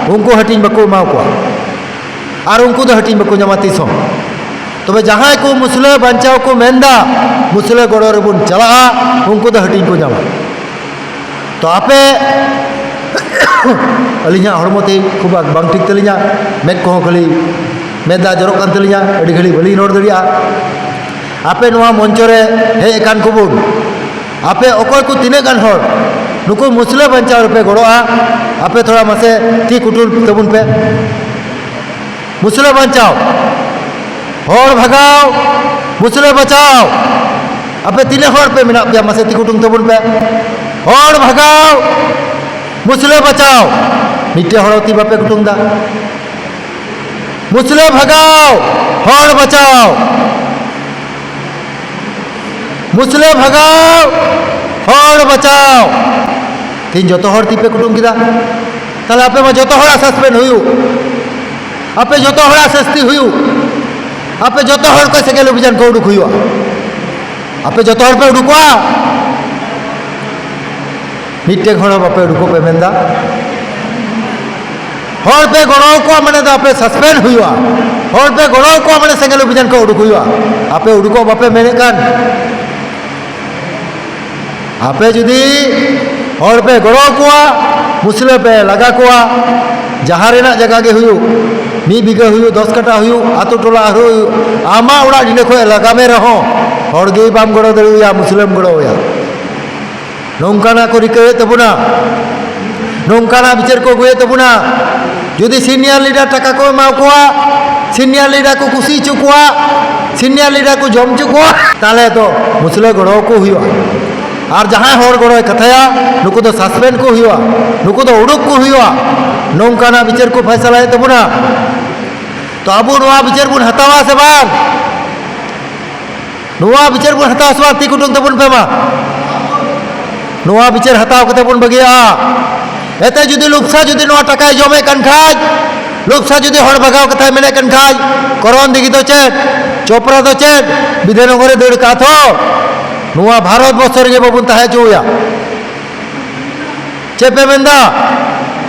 ᱩᱱᱠᱩ ᱦᱟᱹᱴᱤᱧ ᱵᱟᱠᱚ ᱮᱢᱟ ᱠᱚᱣᱟ᱾ ᱟᱨ ᱩᱱᱠᱩ ᱫᱚ ᱦᱟᱹᱴᱤᱧ ᱵᱟᱠᱚ ᱧᱟᱢᱟ ᱛᱤᱥ ᱦᱚᱸ᱾ ᱛᱚᱵᱮ ᱡᱟᱦᱟᱸᱭ ᱠᱚ ᱢᱩᱥᱞᱟᱹ ᱵᱟᱧᱪᱟᱣ ᱠᱚ ᱢᱮᱱᱫᱟ, ᱢᱩᱥᱞᱟᱹ ᱜᱚᱲᱚ ᱨᱮᱵᱚᱱ ᱪᱟᱞᱟᱜᱼᱟ, ᱩᱱᱠᱩ ᱫᱚ ᱦᱟᱹᱴᱤᱧ ᱠᱚ ᱧᱟᱢᱟ᱾ ᱛᱚ ᱟᱯᱮ, ᱟᱹᱞᱤᱧᱟᱜ ᱦᱚᱲᱢᱚ ᱛᱮ ᱠᱷᱩᱵ ᱵᱟᱝ ᱴᱷᱤᱠ ᱛᱟᱹᱞᱤᱧᱟ, ᱢᱮᱫ ᱠᱚᱦᱚᱸ ᱠᱷᱟᱹᱞᱤ ᱢᱮᱫ ᱫᱟᱜ ᱡᱚᱨᱚᱜ ᱠᱟᱱ ᱛᱟᱹᱞᱤᱧᱟ, ᱟᱹᱰᱤ ᱜᱷᱟᱹᱲᱤᱡ ᱵᱟᱹᱞᱤᱧ ᱨᱚᱲ ᱫᱟᱲᱮᱭᱟᱜᱼᱟ᱾ ᱟᱯᱮ ᱱᱚᱣᱟ ᱢᱚᱧᱪᱚ ᱨᱮ ᱦᱮᱡ ᱟᱠᱟᱱ ᱠᱚᱵᱚᱱ, ᱟᱯᱮ ᱚᱠᱚᱭ ᱠᱚ ᱛᱤᱱᱟᱹᱜ ᱜᱟᱱ ᱦᱚᱲ ᱱᱩᱠᱩ ᱢᱩᱥᱞᱟᱹ ᱵᱟᱧᱪᱟᱣ ᱨᱮᱯᱮ ᱜᱚᱲᱚᱜᱼᱟ? ᱟᱯᱮ ᱛᱷᱚᱲᱟ ᱢᱟᱥᱮ ᱛᱤ ᱠᱩᱴᱩᱞ ᱛᱟᱵᱚᱱ ᱯᱮ᱾ ᱢᱩᱥᱞᱟᱹ ᱵᱟᱧᱪᱟᱣ, ᱦᱚᱲ ᱵᱷᱟᱜᱟᱣ, ᱢᱩᱥᱞᱟᱹ ᱵᱟᱧᱪᱟᱣ, ᱟᱯᱮ ᱛᱤᱱᱟᱹᱜ ᱦᱚᱲ ᱯᱮ ᱢᱮᱱᱟᱜ ᱯᱮᱭᱟ? ᱢᱟᱥᱮ ᱛᱤ ᱠᱩᱴᱩᱝ ᱛᱟᱵᱚᱱ ᱯᱮ᱾ ᱦᱚᱲ ᱵᱷᱟᱜᱟᱣ, ᱢᱩᱥᱞᱟᱹ ᱵᱟᱧᱪᱟᱣ, ᱢᱤᱫᱴᱮᱡ ᱦᱚᱲ ᱦᱚᱸ ᱛᱤ ᱵᱟᱯᱮ ᱠᱩᱴᱩᱝ ᱫᱟ᱾ ᱢᱩᱥᱞᱟᱹ ᱵᱷᱟᱜᱟᱣ, ᱦᱚᱲ ᱵᱟᱧᱪᱟᱣ᱾ ᱢᱩᱥᱞᱟᱹ ᱵᱷᱟᱜᱟᱣ, ᱦᱚᱲ ᱵᱟᱧᱪᱟᱣ᱾ ᱛᱮᱦᱮᱧ ᱡᱚᱛᱚ ᱦᱚᱲ ᱛᱤ ᱯᱮ ᱠᱩᱴᱩᱢ ᱠᱮᱫᱟ᱾ ᱛᱟᱦᱞᱮ ᱟᱯᱮ ᱢᱟ ᱡᱚᱛᱚ ᱦᱚᱲᱟᱜ ᱥᱟᱥᱯᱮᱱᱰ ᱦᱩᱭᱩᱜ, ᱟᱯᱮ ᱡᱚᱛᱚ ᱦᱚᱲᱟᱜ ᱥᱟᱹᱥᱛᱤ ᱦᱩᱭᱩᱜ, ᱟᱯᱮ ᱡᱚᱛᱚ ᱦᱚᱲ ᱠᱚ ᱥᱮᱸᱜᱮᱞ ᱚᱵᱷᱤᱡᱟᱱ ᱠᱚ ᱩᱰᱩᱠ ᱦᱩᱭᱩᱜᱼᱟ᱾ ᱟᱯᱮ ᱡᱚᱛᱚ ᱦᱚᱲ ᱯᱮ ᱩᱰᱩᱠᱚᱜᱼᱟ᱾ ᱢᱤᱫᱴᱮᱱ ᱦᱚᱲ ᱦᱚᱸ ᱵᱟᱯᱮ ᱩᱰᱩᱠᱚᱜ ᱯᱮ ᱢᱮᱱᱫᱟ᱾ ᱦᱚᱲ ᱯᱮ ᱜᱚᱲᱚ ᱟᱠᱚᱣᱟ ᱢᱟᱱᱮ ᱫᱚ ᱟᱯᱮ ᱥᱟᱥᱯᱮᱱᱰ ᱦᱩᱭᱩᱜᱼᱟ᱾ ᱦᱚᱲ ᱯᱮ ᱜᱚᱲᱚ ᱟᱠᱚᱣᱟ ᱢᱟᱱᱮ ᱥᱮᱸᱜᱮᱞ ᱚᱵᱷᱤᱡᱟᱱ ᱠᱚ ᱩᱰᱩᱠ ᱦᱩᱭᱩᱜᱼᱟ᱾ ᱟᱯᱮ ᱩᱰᱩᱠᱚᱜ ᱵᱟᱯᱮ ᱢᱮᱱᱮᱫ ᱠᱟᱱ᱾ ᱟᱯᱮ ᱡᱩᱫᱤ ᱦᱚᱲ ᱯᱮ ᱜᱚᱲᱚ ᱟᱠᱚᱣᱟ, ᱢᱩᱥᱞᱟᱹ ᱯᱮ ᱞᱟᱜᱟ ᱠᱚᱣᱟ, ᱡᱟᱦᱟᱸ ᱨᱮᱱᱟᱜ ᱡᱟᱭᱜᱟ ᱜᱮ ᱦᱩᱭᱩᱜ, ᱢᱤᱫ ᱵᱤᱜᱷᱟᱹ ᱦᱩᱭᱩᱜ, ᱫᱚᱥ ᱠᱟᱴᱷᱟ ᱦᱩᱭᱩᱜ, ᱟᱛᱳ ᱴᱚᱞᱟ ᱟᱨᱦᱚᱸ ᱦᱩᱭᱩᱜ, ᱟᱢᱟᱜ ᱚᱲᱟᱜ ᱰᱤᱸᱰᱟᱹ ᱠᱷᱚᱱ ᱞᱟᱜᱟ ᱢᱮ ᱨᱮᱦᱚᱸ, ᱦᱚᱲ ᱜᱮ ᱵᱟᱢ ᱜᱚᱲᱚ ᱫᱟᱲᱮᱣᱟᱭᱟ, ᱢᱩᱥᱞᱟᱹᱢ ᱜᱚᱲᱚᱣᱟᱭᱟ᱾ ᱱᱚᱝᱠᱟᱱᱟᱜ ᱠᱚ ᱨᱤᱠᱟᱹᱭᱮᱫ ᱛᱟᱵᱚᱱᱟ, ᱱᱚᱝᱠᱟᱱᱟᱜ ᱵᱤᱪᱟᱹᱨ ᱠᱚ ᱟᱹᱜᱩᱭᱮᱫ ᱛᱟᱵᱚᱱᱟ᱾ ᱡᱩᱫᱤ ᱥᱤᱱᱤᱭᱟᱨ ᱞᱤᱰᱟᱨ ᱴᱟᱠᱟ ᱠᱚ ᱮᱢᱟ ᱠᱚᱣᱟ, ᱥᱤᱱᱤᱭᱟᱨ ᱞᱤᱰᱟᱨ ᱠᱚ ᱠᱩᱥᱤ ᱦᱚᱪᱚ ᱠᱚᱣᱟ, ᱥᱤᱱᱤᱭᱟᱨ ᱞᱤᱰᱟᱨ ᱠᱚ ᱡᱚᱢ ᱦᱚᱪᱚ ᱠᱚᱣᱟ, ᱛᱟᱦᱞᱮ ᱫᱚ ᱢᱩᱥᱞᱟᱹ ᱜᱚᱲᱚ ᱠᱚ ᱦᱩᱭᱩᱜᱼᱟ᱾ ᱟᱨ ᱡᱟᱦᱟᱸᱭ ᱦᱚᱲ ᱜᱚᱲᱚᱭ ᱠᱟᱛᱷᱟᱭᱟ, ᱱᱩᱠᱩ ᱫᱚ ᱥᱟᱥᱯᱮᱱᱰ ᱠᱚ ᱦᱩᱭᱩᱜᱼᱟ, ᱱᱩᱠᱩ ᱫᱚ ᱩᱰᱩᱠ ᱠᱚ ᱦᱩᱭᱩᱜᱼᱟ᱾ ᱱᱚᱝᱠᱟᱱᱟᱜ ᱵᱤᱪᱟᱹᱨ ᱠᱚ ᱯᱷᱟᱭᱥᱟᱞᱟᱭᱮᱫ ᱛᱟᱵᱚᱱᱟ᱾ ᱛᱚ ᱟᱵᱚ ᱱᱚᱣᱟ ᱵᱤᱪᱟᱹᱨ ᱵᱚᱱ ᱦᱟᱛᱟᱣᱟ ᱥᱮ ᱵᱟᱝ? ᱱᱚᱣᱟ ᱵᱤᱪᱟᱹᱨ ᱵᱚᱱ ᱦᱟᱛᱟᱣᱟ ᱥᱮ ᱵᱟᱝ? ᱛᱤ ᱠᱩᱴᱩᱝ ᱛᱟᱵᱚᱱ ᱯᱮ ᱢᱟ᱾ ᱱᱚᱣᱟ ᱵᱤᱪᱟᱹᱨ ᱦᱟᱛᱟᱣ ᱠᱟᱛᱮ ᱵᱚᱱ ᱵᱟᱹᱜᱤᱭᱟᱜᱼᱟ᱾ ᱮᱛᱮ ᱡᱩᱫᱤ ᱞᱩᱯᱥᱟ ᱡᱩᱫᱤ ᱱᱚᱣᱟ ᱴᱟᱠᱟᱭ ᱡᱚᱢᱮᱫ ᱠᱟᱱ ᱠᱷᱟᱡ, ᱞᱩᱯᱥᱟ ᱡᱩᱫᱤ ᱦᱚᱲ ᱵᱷᱟᱜᱟᱣ ᱠᱟᱛᱷᱟᱭ ᱢᱮᱱᱮᱫ ᱠᱟᱱ ᱠᱷᱟᱡ, ᱠᱚᱨᱚᱱ ᱫᱤᱜᱷᱤ ᱫᱚ ᱪᱮᱫ, ᱪᱳᱯᱨᱟ ᱫᱚ ᱪᱮᱫ, ᱵᱤᱫᱷᱟᱱᱚᱜᱚᱨᱮ ᱫᱟᱹᱲ ᱠᱟᱜᱼᱟ ᱛᱚ, ᱱᱚᱣᱟ ᱵᱷᱟᱨᱚᱛ ᱵᱚᱨᱥᱚ ᱨᱮᱜᱮ ᱵᱟᱵᱚᱱ ᱛᱟᱦᱮᱸ ᱦᱚᱪᱚᱣᱟᱭᱟ᱾ ᱪᱮᱫ ᱯᱮ ᱢᱮᱱᱫᱟ?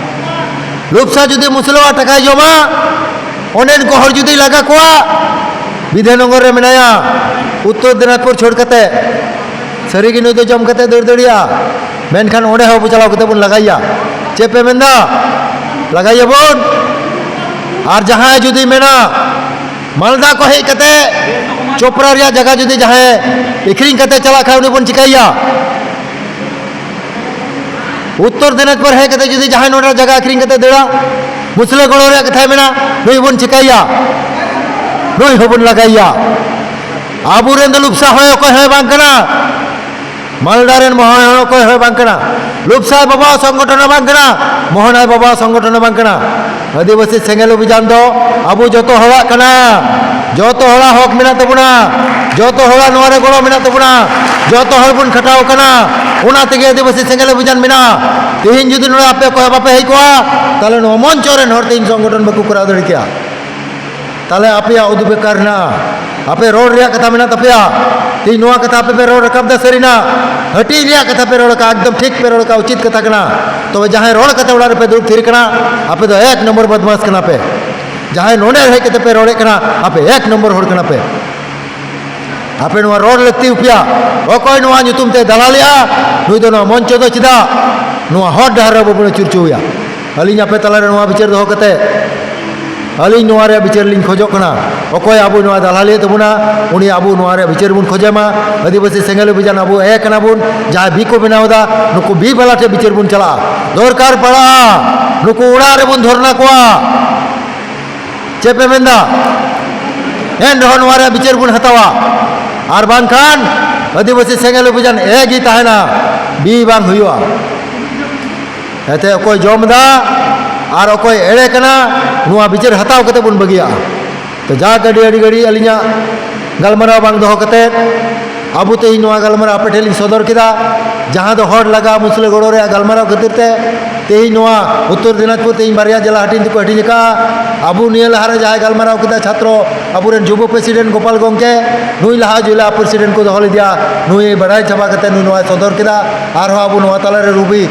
ᱞᱩᱯᱥᱟ ᱡᱩᱫᱤ ᱢᱩᱥᱞᱟᱹᱣᱟᱜ ᱴᱟᱠᱟᱭ ᱡᱚᱢᱟ, ᱚᱸᱰᱮᱱ ᱠᱚ ᱦᱚᱲ ᱡᱩᱫᱤ ᱞᱟᱜᱟ ᱠᱚᱣᱟ, ᱵᱤᱫᱷᱟᱱᱚᱜᱚᱨ ᱨᱮ ᱢᱮᱱᱟᱭᱟ, ᱩᱛᱛᱚᱨ ᱫᱤᱱᱟᱡᱽᱯᱩᱨ ᱪᱷᱟᱹᱲ ᱠᱟᱛᱮ, ᱥᱟᱹᱨᱤᱜᱮ ᱱᱩᱭ ᱫᱚ ᱡᱚᱢ ᱠᱟᱛᱮ ᱫᱟᱹᱲ ᱫᱟᱲᱮᱭᱟᱜᱼᱟ, ᱢᱮᱱᱠᱷᱟᱱ ᱚᱸᱰᱮ ᱦᱚᱸ ᱟᱵᱚ ᱪᱟᱞᱟᱣ ᱠᱟᱛᱮ ᱵᱚᱱ ᱞᱟᱜᱟᱭᱮᱭᱟ᱾ ᱪᱮᱫ ᱯᱮ ᱢᱮᱱᱫᱟ? ᱞᱟᱜᱟᱭᱮᱭᱟᱵᱚᱱ᱾ ᱟᱨ ᱡᱟᱦᱟᱸᱭ ᱡᱩᱫᱤ ᱢᱮᱱᱟ, ᱢᱟᱞᱫᱟ ᱠᱚ ᱦᱮᱡ ᱠᱟᱛᱮ ᱪᱳᱯᱨᱟ ᱨᱮᱭᱟᱜ ᱡᱟᱭᱜᱟ ᱡᱩᱫᱤ ᱡᱟᱦᱟᱸᱭ ᱟᱹᱠᱷᱨᱤᱧ ᱠᱟᱛᱮ ᱪᱟᱞᱟᱜ ᱠᱷᱟᱱ, ᱩᱱᱤ ᱵᱚᱱ ᱪᱤᱠᱟᱹᱭᱮᱭᱟ? ᱩᱛᱛᱚᱨ ᱫᱤᱱᱟᱡᱽᱯᱩᱨ ᱦᱮᱡ ᱠᱟᱛᱮ ᱡᱩᱫᱤ ᱡᱟᱦᱟᱸᱭ ᱱᱚᱰᱮ ᱡᱟᱭᱜᱟ ᱟᱹᱠᱷᱨᱤᱧ ᱠᱟᱛᱮ ᱫᱟᱹᱲᱟ, ᱢᱩᱥᱞᱟᱹ ᱜᱚᱲᱚ ᱨᱮᱭᱟᱜ ᱠᱟᱛᱷᱟᱭ ᱢᱮᱱᱟ, ᱱᱩᱭ ᱵᱚᱱ ᱪᱤᱠᱟᱹᱭᱟ? ᱱᱩᱭ ᱦᱚᱸᱵᱚᱱ ᱞᱟᱜᱟᱭᱮᱭᱟ᱾ ᱟᱵᱚᱨᱮᱱ ᱫᱚ ᱞᱩᱯᱥᱟ ᱦᱚᱸ ᱚᱠᱚᱭ ᱦᱚᱸ ᱵᱟᱝ ᱠᱟᱱᱟ᱾ ᱢᱟᱞᱫᱟ ᱨᱮᱱ ᱢᱚᱦᱚᱱ ᱦᱚᱸ ᱚᱠᱚᱭ ᱦᱚᱸ ᱵᱟᱝ ᱠᱟᱱᱟ᱾ ᱞᱩᱯᱥᱟᱭ ᱵᱟᱵᱟ ᱥᱚᱝᱜᱚᱴᱷᱚᱱ ᱦᱚᱸ ᱵᱟᱝ ᱠᱟᱱᱟ᱾ ᱢᱚᱦᱚᱱᱟᱭ ᱵᱟᱵᱟ ᱥᱚᱝᱜᱚᱴᱷᱚᱱ ᱦᱚᱸ ᱵᱟᱝ ᱠᱟᱱᱟ᱾ ᱟᱹᱫᱤᱵᱟᱹᱥᱤ ᱥᱮᱸᱜᱮᱞ ᱚᱵᱷᱤᱡᱟᱱ ᱫᱚ ᱟᱵᱚ ᱡᱚᱛᱚ ᱦᱚᱲᱟᱜ ᱠᱟᱱᱟ᱾ ᱡᱚᱛᱚ ᱦᱚᱲᱟᱜ ᱦᱚᱠ ᱢᱮᱱᱟᱜ ᱛᱟᱵᱚᱱᱟ᱾ ᱡᱚᱛᱚ ᱦᱚᱲᱟᱜ ᱱᱚᱣᱟ ᱨᱮ ᱜᱚᱲᱚ ᱢᱮᱱᱟᱜ ᱛᱟᱵᱚᱱᱟ᱾ ᱡᱚᱛᱚ ᱦᱚᱲ ᱵᱚᱱ ᱠᱷᱟᱴᱟᱣ ᱠᱟᱱᱟ᱾ ᱚᱱᱟ ᱛᱮᱜᱮ ᱟᱹᱫᱤᱵᱟᱹᱥᱤ ᱥᱮᱸᱜᱮᱞ ᱚᱵᱷᱤᱡᱟᱱ ᱢᱮᱱᱟᱜᱼᱟ᱾ ᱛᱮᱦᱮᱧ ᱡᱩᱫᱤ ᱱᱚᱰᱮ ᱟᱯᱮ ᱚᱠᱚᱭ ᱦᱚᱸ ᱵᱟᱯᱮ ᱦᱮᱡ ᱠᱚᱜᱼᱟ, ᱛᱟᱦᱚᱞᱮ ᱱᱚᱣᱟ ᱢᱚᱧᱪᱚ ᱨᱮᱱ ᱦᱚᱲ ᱛᱮᱦᱮᱧ ᱥᱚᱝᱜᱚᱴᱷᱚᱱ ᱵᱟᱠᱚ ᱠᱚᱨᱟᱣ ᱫᱟᱲᱮ ᱠᱮᱭᱟ᱾ ᱛᱟᱦᱚᱞᱮ ᱟᱯᱮᱭᱟᱜ ᱩᱫᱩᱜ ᱵᱮᱠᱟᱨ ᱦᱮᱱᱟᱜᱼᱟ᱾ ᱟᱯᱮ ᱨᱚᱲ ᱨᱮᱭᱟᱜ ᱠᱟᱛᱷᱟ ᱢᱮᱱᱟᱜ ᱛᱟᱯᱮᱭᱟ᱾ ᱛᱮᱦᱮᱧ ᱱᱚᱣᱟ ᱠᱟᱛᱷᱟ ᱟᱯᱮ ᱯᱮ ᱨᱚᱲ ᱨᱟᱠᱟᱵ ᱫᱟ, ᱥᱟᱹᱨᱤᱱᱟᱜ ᱦᱟᱹᱴᱤᱧ ᱨᱮᱭᱟᱜ ᱠᱟᱛᱷᱟ ᱯᱮ ᱨᱚᱲ ᱨᱟᱠᱟᱵ, ᱮᱠᱫᱚᱢ ᱴᱷᱤᱠ ᱯᱮ ᱨᱚᱲ ᱨᱟᱠᱟᱵ, ᱩᱪᱤᱛ ᱠᱟᱛᱷᱟ ᱠᱟᱱᱟ᱾ ᱛᱚᱵᱮ ᱡᱟᱦᱟᱸᱭ ᱨᱚᱲ ᱠᱟᱛᱮ ᱚᱲᱟᱜ ᱨᱮᱯᱮ ᱫᱩᱲᱩᱵ ᱛᱷᱤᱨ ᱠᱟᱱᱟ, ᱟᱯᱮ ᱫᱚ ᱮᱠ ᱱᱚᱢᱵᱚᱨ ᱵᱚᱫᱢᱟᱥ ᱠᱟᱱᱟ ᱯᱮ᱾ ᱡᱟᱦᱟᱸᱭ ᱱᱚᱰᱮ ᱦᱮᱡ ᱠᱟᱛᱮ ᱯᱮ ᱨᱚᱲᱮᱫ ᱠᱟᱱᱟ, ᱟᱯᱮ ᱮᱠ ᱱᱚᱢᱵᱚᱨ ᱦᱚᱲ ᱠᱟᱱᱟ ᱯᱮ᱾ ᱟᱯᱮ ᱱᱚᱣᱟ ᱨᱚᱲ ᱞᱟᱹᱠᱛᱤ ᱯᱮᱭᱟ᱾ ᱚᱠᱚᱭ ᱱᱚᱣᱟ ᱧᱩᱛᱩᱢ ᱛᱮ ᱫᱟᱞᱟᱞᱮᱜᱼᱟ, ᱱᱩᱭ ᱫᱚ ᱱᱚᱣᱟ ᱢᱚᱧᱪᱚ ᱫᱚ ᱪᱮᱫᱟᱜ? ᱱᱚᱣᱟ ᱦᱚᱨ ᱰᱟᱦᱟᱨ ᱨᱮ ᱵᱟᱵᱚᱱ ᱟᱹᱪᱩᱨ ᱦᱚᱪᱚᱣᱟᱭᱟ᱾ ᱟᱹᱞᱤᱧ ᱟᱯᱮ ᱛᱟᱞᱟᱨᱮ ᱱᱚᱣᱟ ᱵᱤᱪᱟᱹᱨ ᱫᱚᱦᱚ ᱠᱟᱛᱮ ᱟᱹᱞᱤᱧ ᱱᱚᱣᱟ ᱨᱮᱭᱟᱜ ᱵᱤᱪᱟᱹᱨ ᱞᱤᱧ ᱠᱷᱚᱡᱚᱜ ᱠᱟᱱᱟ᱾ ᱚᱠᱚᱭ ᱟᱵᱚ ᱱᱚᱣᱟ ᱫᱟᱞᱟᱞᱤᱭᱮᱫ ᱛᱟᱵᱚᱱᱟ, ᱩᱱᱤ ᱟᱵᱚ ᱱᱚᱣᱟ ᱨᱮᱭᱟᱜ ᱵᱤᱪᱟᱹᱨ ᱵᱚᱱ ᱠᱷᱚᱡᱮ ᱢᱟ᱾ ᱟᱹᱫᱤᱵᱟᱹᱥᱤ ᱥᱮᱸᱜᱮᱞ ᱚᱵᱷᱤᱡᱟᱱ ᱟᱵᱚ ᱮ ᱠᱟᱱᱟ ᱵᱚᱱ, ᱡᱟᱦᱟᱸᱭ ᱵᱤ ᱠᱚ ᱵᱮᱱᱟᱣ ᱮᱫᱟ, ᱱᱩᱠᱩ ᱵᱤ ᱵᱟᱞᱟ ᱴᱷᱮᱱ ᱵᱤᱪᱟᱹᱨ ᱵᱚᱱ ᱪᱟᱞᱟᱜᱼᱟ᱾ ᱫᱚᱨᱠᱟᱨ ᱯᱟᱲᱟᱜᱼᱟ, ᱱᱩᱠᱩ ᱚᱲᱟᱜ ᱨᱮᱵᱚᱱ ᱫᱷᱚᱨᱱᱟ ᱠᱚᱣᱟ᱾ ᱪᱮᱫ ᱯᱮ ᱢᱮᱱᱫᱟ? ᱮᱱ ᱨᱮᱦᱚᱸ ᱱᱚᱣᱟ ᱨᱮᱭᱟᱜ ᱵᱤᱪᱟᱹᱨ ᱵᱚᱱ ᱦᱟᱛᱟᱣᱟ, ᱟᱨ ᱵᱟᱝᱠᱷᱟᱱ ᱟᱹᱫᱤᱵᱟᱹᱥᱤ ᱥᱮᱸᱜᱮᱞ ᱚᱵᱷᱤᱡᱟᱱ ᱮ ᱜᱮ ᱛᱟᱦᱮᱱᱟ, ᱵᱤ ᱵᱟᱝ ᱦᱩᱭᱩᱜᱼᱟ᱾ ᱮᱱᱛᱮ ᱚᱠᱚᱭ ᱡᱚᱢ ᱮᱫᱟ ᱟᱨ ᱚᱠᱚᱭ ᱮᱲᱮ ᱠᱟᱱᱟ, ᱱᱚᱣᱟ ᱵᱤᱪᱟᱹᱨ ᱦᱟᱛᱟᱣ ᱠᱟᱛᱮ ᱵᱚᱱ ᱵᱟᱹᱜᱤᱭᱟᱜᱼᱟ᱾ ᱛᱚ ᱡᱟᱠ, ᱟᱹᱰᱤ ᱟᱹᱰᱤ ᱜᱷᱟᱹᱲᱤᱡ ᱟᱹᱞᱤᱧᱟᱜ ᱜᱟᱞᱢᱟᱨᱟᱣ ᱵᱟᱝ ᱫᱚᱦᱚ ᱠᱟᱛᱮ ᱟᱵᱚ ᱛᱮᱦᱮᱧ ᱱᱚᱣᱟ ᱜᱟᱞᱢᱟᱨᱟᱣ ᱟᱯᱮ ᱴᱷᱮᱱ ᱞᱤᱧ ᱥᱚᱫᱚᱨ ᱠᱮᱫᱟ, ᱡᱟᱦᱟᱸ ᱫᱚ ᱦᱚᱲ ᱞᱟᱜᱟ ᱢᱩᱥᱞᱟᱹ ᱜᱚᱲᱚ ᱨᱮᱭᱟᱜ ᱜᱟᱞᱢᱟᱨᱟᱣ ᱠᱷᱟᱹᱛᱤᱨ ᱛᱮ ᱛᱮᱦᱮᱧ ᱱᱚᱣᱟ ᱩᱛᱛᱚᱨ ᱫᱤᱱᱟᱡᱽᱯᱩᱨ ᱛᱮᱦᱮᱧ ᱵᱟᱨᱭᱟ ᱡᱮᱞᱟ ᱦᱟᱹᱴᱤᱧ ᱛᱮᱠᱚ ᱦᱟᱹᱴᱤᱧ ᱟᱠᱟᱫᱼᱟ᱾ ᱟᱵᱚ ᱱᱤᱭᱟᱹ ᱞᱟᱦᱟᱨᱮ ᱡᱟᱦᱟᱸᱭ ᱜᱟᱞᱢᱟᱨᱟᱣ ᱠᱮᱫᱟ ᱪᱷᱟᱛᱨᱚ, ᱟᱵᱚᱨᱮᱱ ᱡᱩᱵᱚ ᱯᱨᱮᱥᱤᱰᱮᱱᱴ ᱜᱳᱯᱟᱞ ᱜᱚᱢᱠᱮ, ᱱᱩᱭ ᱞᱟᱦᱟ ᱡᱮᱞᱟ ᱯᱨᱮᱥᱤᱰᱮᱱᱴ ᱠᱚ ᱫᱚᱦᱚ ᱞᱮᱫᱮᱭᱟ, ᱱᱩᱭ ᱵᱟᱲᱟᱭ ᱪᱟᱵᱟ ᱠᱟᱛᱮ ᱱᱩᱭ ᱱᱚᱣᱟᱭ ᱥᱚᱫᱚᱨ ᱠᱮᱫᱟ᱾ ᱟᱨᱦᱚᱸ ᱟᱵᱚ ᱱᱚᱣᱟ ᱛᱟᱞᱟᱨᱮ ᱨᱩᱵᱤ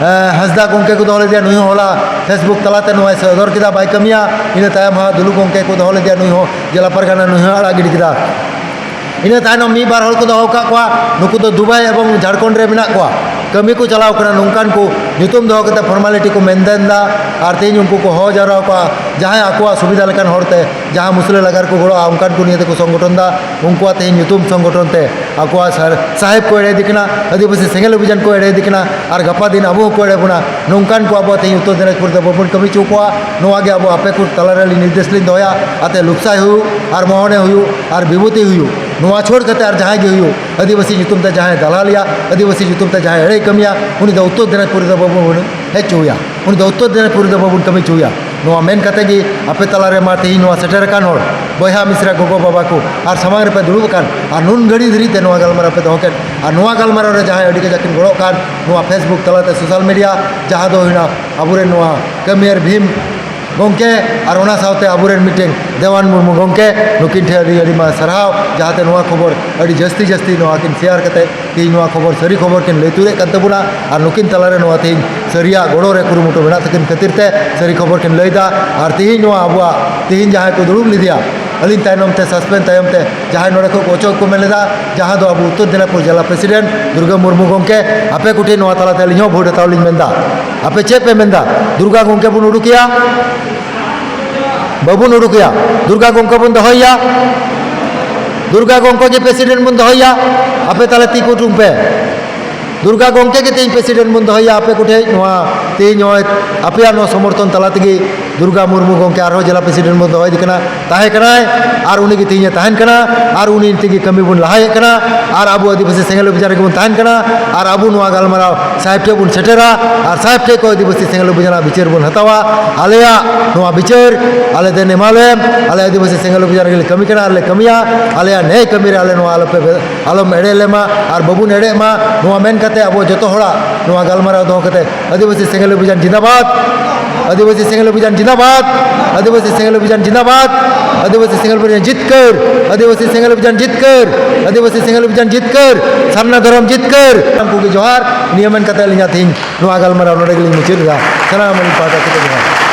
ᱦᱮᱸ, ᱦᱟᱸᱥᱫᱟ ᱜᱚᱢᱠᱮ ᱠᱚ ᱫᱚᱦᱚ ᱞᱮᱫᱮᱭᱟ, ᱱᱩᱭ ᱦᱚᱸ ᱦᱚᱞᱟ Facebook ᱛᱟᱞᱟᱛᱮ ᱱᱚᱣᱟᱭ ᱥᱚᱫᱚᱨ ᱠᱮᱫᱟ, ᱵᱟᱭ ᱠᱟᱹᱢᱤᱭᱟ᱾ ᱤᱱᱟᱹ ᱛᱟᱭᱚᱢ ᱦᱟᱸᱜ ᱫᱩᱞᱩ ᱜᱚᱢᱠᱮ ᱠᱚ ᱫᱚᱦᱚ ᱞᱮᱫᱮᱭᱟ, ᱱᱩᱭ ᱦᱚᱸ ᱡᱮᱞᱟ ᱯᱟᱨᱜᱟᱱᱟ, ᱱᱩᱭ ᱦᱚᱸ ᱟᱲᱟᱜ ᱜᱤᱰᱤ ᱠᱮᱫᱟ᱾ ᱤᱱᱟᱹ ᱛᱟᱭᱱᱚᱢ ᱢᱤᱫ ᱵᱟᱨ ᱦᱚᱲ ᱠᱚ ᱫᱚᱦᱚ ᱟᱠᱟᱫ ᱠᱚᱣᱟ, ᱱᱩᱠᱩ ᱫᱚ ᱫᱩᱵᱟᱭ ᱮᱵᱚᱝ ᱡᱷᱟᱲᱠᱷᱚᱸᱰ ᱨᱮ ᱢᱮᱱᱟᱜ ᱠᱚᱣᱟ᱾ ᱠᱟᱹᱢᱤ ᱠᱚ ᱪᱟᱞᱟᱣ ᱠᱟᱱᱟ, ᱱᱚᱝᱠᱟᱱ ᱠᱚ ᱧᱩᱛᱩᱢ ᱫᱚᱦᱚ ᱠᱟᱛᱮ formality ᱠᱚ maintain ᱫᱟ᱾ ᱟᱨ ᱛᱮᱦᱮᱧ ᱩᱱᱠᱩ ᱠᱚ ᱦᱚᱦᱚ ᱡᱟᱣᱨᱟ ᱠᱚᱣᱟ, ᱡᱟᱦᱟᱸᱭ ᱟᱠᱚᱣᱟᱜ ᱥᱩᱵᱤᱫᱷᱟ ᱞᱮᱠᱟᱱ ᱦᱚᱲᱛᱮ ᱡᱟᱦᱟᱸ ᱢᱩᱥᱞᱟᱹ ᱞᱟᱜᱟ ᱨᱮᱠᱚ ᱜᱚᱲᱚᱜᱼᱟ, ᱚᱱᱠᱟᱱ ᱠᱚ ᱱᱤᱭᱮ ᱛᱮᱠᱚ ᱥᱚᱝᱜᱚᱴᱷᱚᱱ ᱫᱟ᱾ ᱩᱱᱠᱩᱣᱟᱜ ᱛᱮᱦᱮᱧ ᱧᱩᱛᱩᱢ ᱥᱚᱝᱜᱚᱴᱷᱚᱱ ᱛᱮ ᱟᱠᱚᱣᱟᱜ ᱥᱟᱨ-, ᱥᱟᱦᱮᱵᱽ ᱠᱚ ᱮᱲᱮᱭᱮᱫᱮ ᱠᱟᱱᱟ, ᱟᱹᱫᱤᱵᱟᱹᱥᱤ ᱥᱮᱸᱜᱮᱞ ᱚᱵᱷᱤᱡᱟᱱ ᱠᱚ ᱮᱲᱮᱭᱮᱫᱮ ᱠᱟᱱᱟ, ᱟᱨ ᱜᱟᱯᱟ ᱫᱤᱱ ᱟᱵᱚ ᱦᱚᱸᱠᱚ ᱮᱲᱮ ᱵᱚᱱᱟ᱾ ᱱᱚᱝᱠᱟᱱ ᱠᱚ ᱟᱵᱚ ᱛᱮᱦᱮᱧ ᱩᱛᱛᱚᱨ ᱫᱤᱱᱟᱡᱽᱯᱩᱨ ᱫᱚ ᱵᱟᱵᱚᱱ ᱠᱟᱹᱢᱤ ᱦᱚᱪᱚ ᱠᱚᱣᱟ᱾ ᱱᱚᱣᱟ ᱜᱮ ᱟᱵᱚ ᱟᱯᱮ ᱠᱚ ᱛᱟᱞᱟᱨᱮ ᱟᱹᱞᱤᱧ ᱱᱤᱨᱫᱮᱥ ᱞᱤᱧ ᱫᱚᱦᱚᱭᱟ᱾ ᱟᱛᱮ ᱞᱩᱯᱥᱟᱭ ᱦᱩᱭᱩᱜ, ᱟᱨ ᱢᱚᱦᱚᱱᱮ ᱦᱩᱭᱩᱜ, ᱟᱨ ᱵᱤᱵᱷᱩᱛᱤ ᱦᱩᱭᱩᱜ, ᱱᱚᱣᱟ ᱪᱷᱟᱹᱲ ᱠᱟᱛᱮ ᱟᱨ ᱡᱟᱦᱟᱸᱭ ᱜᱮ ᱦᱩᱭᱩᱜ, ᱟᱹᱫᱤᱵᱟᱹᱥᱤ ᱧᱩᱛᱩᱢ ᱛᱮ ᱡᱟᱦᱟᱸᱭ ᱫᱟᱞᱟᱞᱤᱭᱟ, ᱟᱹᱫᱤᱵᱟᱹᱥᱤ ᱧᱩᱛᱩᱢ ᱛᱮ ᱡᱟᱦᱟᱸᱭ ᱮᱲᱮᱭ ᱠᱟᱹᱢᱤᱭᱟ, ᱩᱱᱤ ᱫᱚ ᱩᱛᱛᱚᱨ ᱫᱤᱱᱟᱡᱽᱯᱩᱨ ᱨᱮᱫᱚ ᱵᱟᱵᱚᱱ ᱦᱮᱡ ᱦᱚᱪᱚᱣᱟᱭᱟ᱾ ᱩᱱᱤ ᱫᱚ ᱩᱛᱛᱚᱨ ᱫᱤᱱᱟᱡᱽᱯᱩᱨ ᱨᱮᱫᱚ ᱵᱟᱵᱚᱱ ᱠᱟᱹᱢᱤ ᱦᱚᱪᱚᱣᱟᱭᱟ᱾ ᱱᱚᱣᱟ ᱢᱮᱱ ᱠᱟᱛᱮ ᱜᱮ ᱟᱯᱮ ᱛᱟᱞᱟᱨᱮ ᱢᱟ ᱛᱮᱦᱮᱧ ᱱᱚᱣᱟ ᱥᱮᱴᱮᱨ ᱟᱠᱟᱱ ᱦᱚᱲ, ᱵᱚᱭᱦᱟ ᱢᱤᱥᱨᱟ, ᱜᱚᱜᱚ ᱵᱟᱵᱟ ᱠᱚ ᱟᱨ ᱥᱟᱢᱟᱝ ᱨᱮᱯᱮ ᱫᱩᱲᱩᱵ ᱟᱠᱟᱱ ᱟᱨ ᱱᱩᱱ ᱜᱷᱟᱹᱲᱤ ᱫᱷᱟᱹᱨᱤᱡ ᱛᱮ ᱱᱚᱣᱟ ᱜᱟᱞᱢᱟᱨᱟᱣ ᱯᱮ ᱫᱚᱦᱚ ᱠᱮᱫ, ᱟᱨ ᱱᱚᱣᱟ ᱜᱟᱞᱢᱟᱨᱟᱣ ᱨᱮ ᱡᱟᱦᱟᱸᱭ ᱟᱹᱰᱤ ᱠᱟᱡᱟᱠ ᱠᱤᱱ ᱜᱚᱲᱚᱜ ᱠᱟᱱ ᱱᱚᱣᱟ Facebook ᱛᱟᱞᱟᱛᱮ, social media, ᱡᱟᱦᱟᱸ ᱫᱚ ᱦᱩᱭᱱᱟ ᱟᱵᱚᱨᱮᱱ ᱱᱚᱣᱟ ᱠᱟᱹᱢᱤᱭᱟᱨ ᱵᱷᱤᱢ ᱜᱚᱢᱠᱮ ᱟᱨ ᱚᱱᱟ ᱥᱟᱶᱛᱮ ᱟᱵᱚᱨᱮᱱ ᱢᱤᱫᱴᱮᱱ ᱫᱮᱣᱟᱱ ᱢᱩᱨᱢᱩ ᱜᱚᱢᱠᱮ, ᱱᱩᱠᱤᱱ ᱴᱷᱮᱱ ᱟᱹᱰᱤ ᱟᱹᱰᱤ ᱢᱟ ᱥᱟᱨᱦᱟᱣ, ᱡᱟᱦᱟᱸᱛᱮ ᱱᱚᱣᱟ ᱠᱷᱚᱵᱚᱨ ᱟᱹᱰᱤ ᱡᱟᱹᱥᱛᱤ ᱡᱟᱹᱥᱛᱤ ᱱᱚᱣᱟ ᱠᱤᱱ share ᱠᱟᱛᱮ ᱛᱮᱦᱮᱧ ᱱᱚᱣᱟ ᱠᱷᱚᱵᱚᱨ, ᱥᱟᱹᱨᱤ ᱠᱷᱚᱵᱚᱨ ᱠᱤᱱ ᱞᱟᱹᱭ ᱛᱩᱫᱮᱫ ᱠᱟᱱ ᱛᱟᱵᱚᱱᱟ᱾ ᱟᱨ ᱱᱩᱠᱤᱱ ᱛᱟᱞᱟᱨᱮ ᱱᱚᱣᱟ ᱛᱮᱦᱮᱧ ᱥᱟᱹᱨᱤᱭᱟᱜ ᱜᱚᱲᱚ ᱨᱮ ᱠᱩᱨᱩᱢᱩᱴᱩ ᱢᱮᱱᱟᱜ ᱛᱟᱹᱠᱤᱱ ᱠᱷᱟᱹᱛᱤᱨ ᱛᱮ ᱥᱟᱹᱨᱤ ᱠᱷᱚᱵᱚᱨ ᱠᱤᱱ ᱞᱟᱹᱭᱫᱟ᱾ ᱟᱨ ᱛᱮᱦᱮᱧ ᱱᱚᱣᱟ ᱟᱵᱚᱣᱟᱜ ᱛᱮᱦᱮᱧ ᱡᱟᱦᱟᱸᱭ ᱠᱚ ᱫᱩᱲᱩᱵ ᱞᱮᱫᱮᱭᱟ, ᱟᱹᱞᱤᱧ ᱛᱟᱭᱱᱚᱢ ᱛᱮ, suspend ᱛᱟᱭᱚᱢ ᱛᱮ ᱡᱟᱦᱟᱸᱭ ᱱᱚᱰᱮ ᱠᱷᱚᱱ ᱠᱚ ᱚᱪᱚᱜ ᱠᱚ ᱢᱮᱱ ᱞᱮᱫᱟ, ᱡᱟᱦᱟᱸ ᱫᱚ ᱟᱵᱚ ᱩᱛᱛᱚᱨ ᱫᱤᱱᱟᱡᱽᱯᱩᱨ ᱡᱮᱞᱟ president ᱫᱩᱨᱜᱟᱹ ᱢᱩᱨᱢᱩ ᱜᱚᱢᱠᱮ, ᱟᱯᱮ ᱠᱚᱴᱷᱮᱱ ᱱᱚᱣᱟ ᱛᱟᱞᱟᱛᱮ ᱟᱹᱞᱤᱧ ᱦᱚᱸ vote ᱦᱟᱛᱟᱣ ᱞᱤᱧ ᱢᱮᱱᱫᱟ᱾ ᱟᱯᱮ ᱪᱮᱫ ᱯᱮ ᱢᱮᱱᱫᱟ? ᱫᱩᱨᱜᱟ ᱜᱚᱢᱠᱮ ᱵᱚᱱ ᱩᱰᱩᱠᱮᱭᱟ? ᱵᱟᱵᱚᱱ ᱩᱰᱩᱠᱮᱭᱟ? ᱫᱩᱨᱜᱟ ᱜᱚᱢᱠᱮ ᱵᱚᱱ ᱫᱚᱦᱚᱭᱮᱭᱟ? ᱫᱩᱨᱜᱟ ᱜᱚᱢᱠᱮ ᱜᱮ president ᱵᱚᱱ ᱫᱚᱦᱚᱭᱮᱭᱟ? ᱟᱯᱮ ᱛᱟᱦᱞᱮ ᱛᱤ ᱠᱚ ᱩᱴᱩᱝ ᱯᱮ᱾ ᱫᱩᱨᱜᱟ ᱜᱚᱢᱠᱮ ᱜᱮ ᱛᱮᱦᱮᱧ president ᱵᱚᱱ ᱫᱚᱦᱚᱭᱮᱭᱟ ᱟᱯᱮ ᱠᱚᱴᱷᱮᱱ᱾ ᱱᱚᱣᱟ ᱛᱮᱦᱮᱧ ᱱᱚᱜᱼᱚᱭ ᱟᱯᱮᱭᱟᱜ ᱱᱚᱣᱟ ᱥᱚᱢᱚᱨᱛᱷᱚᱱ ᱛᱟᱞᱟ ᱛᱮᱜᱮ ᱫᱩᱨᱜᱟ ᱢᱩᱨᱢᱩ ᱜᱚᱢᱠᱮ ᱟᱨᱦᱚᱸ ᱡᱮᱞᱟ president ᱵᱚᱱ ᱫᱚᱦᱚᱭᱮᱫᱮ ᱠᱟᱱᱟ, ᱛᱟᱦᱮᱸ ᱠᱟᱱᱟᱭ ᱟᱨ ᱩᱱᱤ ᱜᱮ ᱛᱮᱦᱮᱧᱮ ᱛᱟᱦᱮᱱ ᱠᱟᱱᱟ᱾ ᱟᱨ ᱩᱱᱤ ᱛᱮᱜᱮ ᱠᱟᱹᱢᱤ ᱵᱚᱱ ᱞᱟᱦᱟᱭᱮᱫ ᱠᱟᱱᱟ᱾ ᱟᱨ ᱟᱵᱚ ᱟᱹᱫᱤᱵᱟᱹᱥᱤ ᱥᱮᱸᱜᱮᱞ ᱚᱵᱷᱤᱡᱟᱱ ᱨᱮᱜᱮ ᱵᱚᱱ ᱛᱟᱦᱮᱱ ᱠᱟᱱᱟ᱾ ᱟᱨ ᱟᱵᱚ ᱱᱚᱣᱟ ᱜᱟᱞᱢᱟᱨᱟᱣ ᱥᱟᱦᱮᱵᱽ ᱴᱷᱮᱱ ᱵᱚᱱ ᱥᱮᱴᱮᱨᱟ᱾ ᱟᱨ ᱥᱟᱦᱮᱵᱽ ᱴᱷᱮᱱ ᱠᱷᱚᱱ ᱟᱹᱫᱤᱵᱟᱹᱥᱤ ᱥᱮᱸᱜᱮᱞ ᱚᱵᱷᱤᱡᱟᱱᱟᱜ ᱵᱤᱪᱟᱹᱨ ᱵᱚᱱ ᱦᱟᱛᱟᱣᱟ᱾ ᱟᱞᱮᱭᱟᱜ ᱱᱚᱣᱟ ᱵᱤᱪᱟᱹᱨ ᱟᱞᱮ ᱫᱮᱱ ᱮᱢᱟᱞᱮᱢ᱾ ᱟᱞᱮ ᱟᱹᱫᱤᱵᱟᱹᱥᱤ ᱥᱮᱸᱜᱮᱞ ᱚᱵᱷᱤᱡᱟᱱ ᱨᱮᱜᱮ ᱞᱮ ᱠᱟᱹᱢᱤ ᱠᱟᱱᱟ ᱟᱨ ᱞᱮ ᱠᱟᱹᱢᱤᱭᱟ᱾ ᱟᱞᱮᱭᱟᱜ ᱱᱮᱭ ᱠᱟᱹᱢᱤ ᱨᱮ ᱟᱞᱮ ᱱᱚᱣᱟ ᱟᱞᱚᱯᱮ ᱟᱞᱚᱢ ᱮᱲᱮ ᱞᱮᱢᱟ ᱟᱨ ᱵᱟᱵᱚᱱ ᱮᱲᱮᱜ ᱢᱟ᱾ ᱱᱚᱣᱟ ᱢᱮᱱ ᱠᱟᱛᱮ ᱟᱵᱚ ᱡᱚᱛᱚ ᱦᱚᱲᱟᱜ ᱱᱚᱣᱟ ᱜᱟᱞᱢᱟᱨᱟᱣ ᱫᱚᱦᱚ ᱠᱟᱛᱮ, ᱟᱹᱫᱤᱵᱟᱹᱥᱤ ᱥᱮᱸᱜᱮᱞ ᱚᱵᱷᱤᱡᱟᱱ ᱡᱤᱱᱫᱟᱵᱟᱫ, ᱟᱹᱫᱤᱵᱟᱹᱥᱤ ᱥᱮᱸᱜᱮᱞ ᱚᱵᱷᱤᱡᱟᱱ ᱡᱤᱱᱫᱟᱵᱟᱫ, ᱟᱹᱫᱤᱵᱟᱹᱥᱤ ᱥᱮᱸᱜᱮᱞ ᱚᱵᱷᱤᱡᱟᱱ ᱡᱤᱱᱫᱟᱵᱟᱫ, ᱟᱹᱫᱤᱵᱟᱹᱥᱤ ᱥᱮᱸᱜᱮᱞ ᱚᱵᱷᱤᱡᱟᱱ ᱡᱤᱛᱠᱟᱹᱨ, ᱟᱹᱫᱤᱵᱟᱹᱥᱤ ᱥᱮᱸᱜᱮᱞ ᱚᱵᱷᱤᱡᱟᱱ ᱡᱤᱛᱠᱟᱹᱨ, ᱟᱹᱫᱤᱵᱟᱹᱥᱤ ᱥᱮᱸᱜᱮᱞ ᱚᱵᱷᱤᱡᱟᱱ ᱡᱤᱛᱠᱟᱹᱨ, ᱥᱟᱨᱱᱟ ᱫᱷᱚᱨᱚᱢ ᱡᱤᱛᱠᱟᱹᱨ᱾ ᱥᱟᱱᱟᱢ ᱠᱚᱜᱮ ᱡᱚᱦᱟᱨ᱾ ᱱᱤᱭᱟᱹ ᱢᱮᱱ ᱠᱟᱛᱮ ᱟᱹᱞᱤᱧᱟᱜ ᱛᱮᱦᱮᱧ ᱱᱚᱣᱟ ᱜᱟᱞᱢᱟᱨᱟᱣ ᱱᱚᱰᱮ ᱜᱮᱞᱤᱧ ᱢᱩᱪᱟᱹᱫ ᱮᱫᱟ᱾ ᱥᱟᱱᱟᱢ ᱟᱹᱞᱤᱧ ᱯᱟᱦᱴᱟ ᱥᱮᱫ ᱠᱷᱚᱱ ᱡᱚᱦᱟᱨ᱾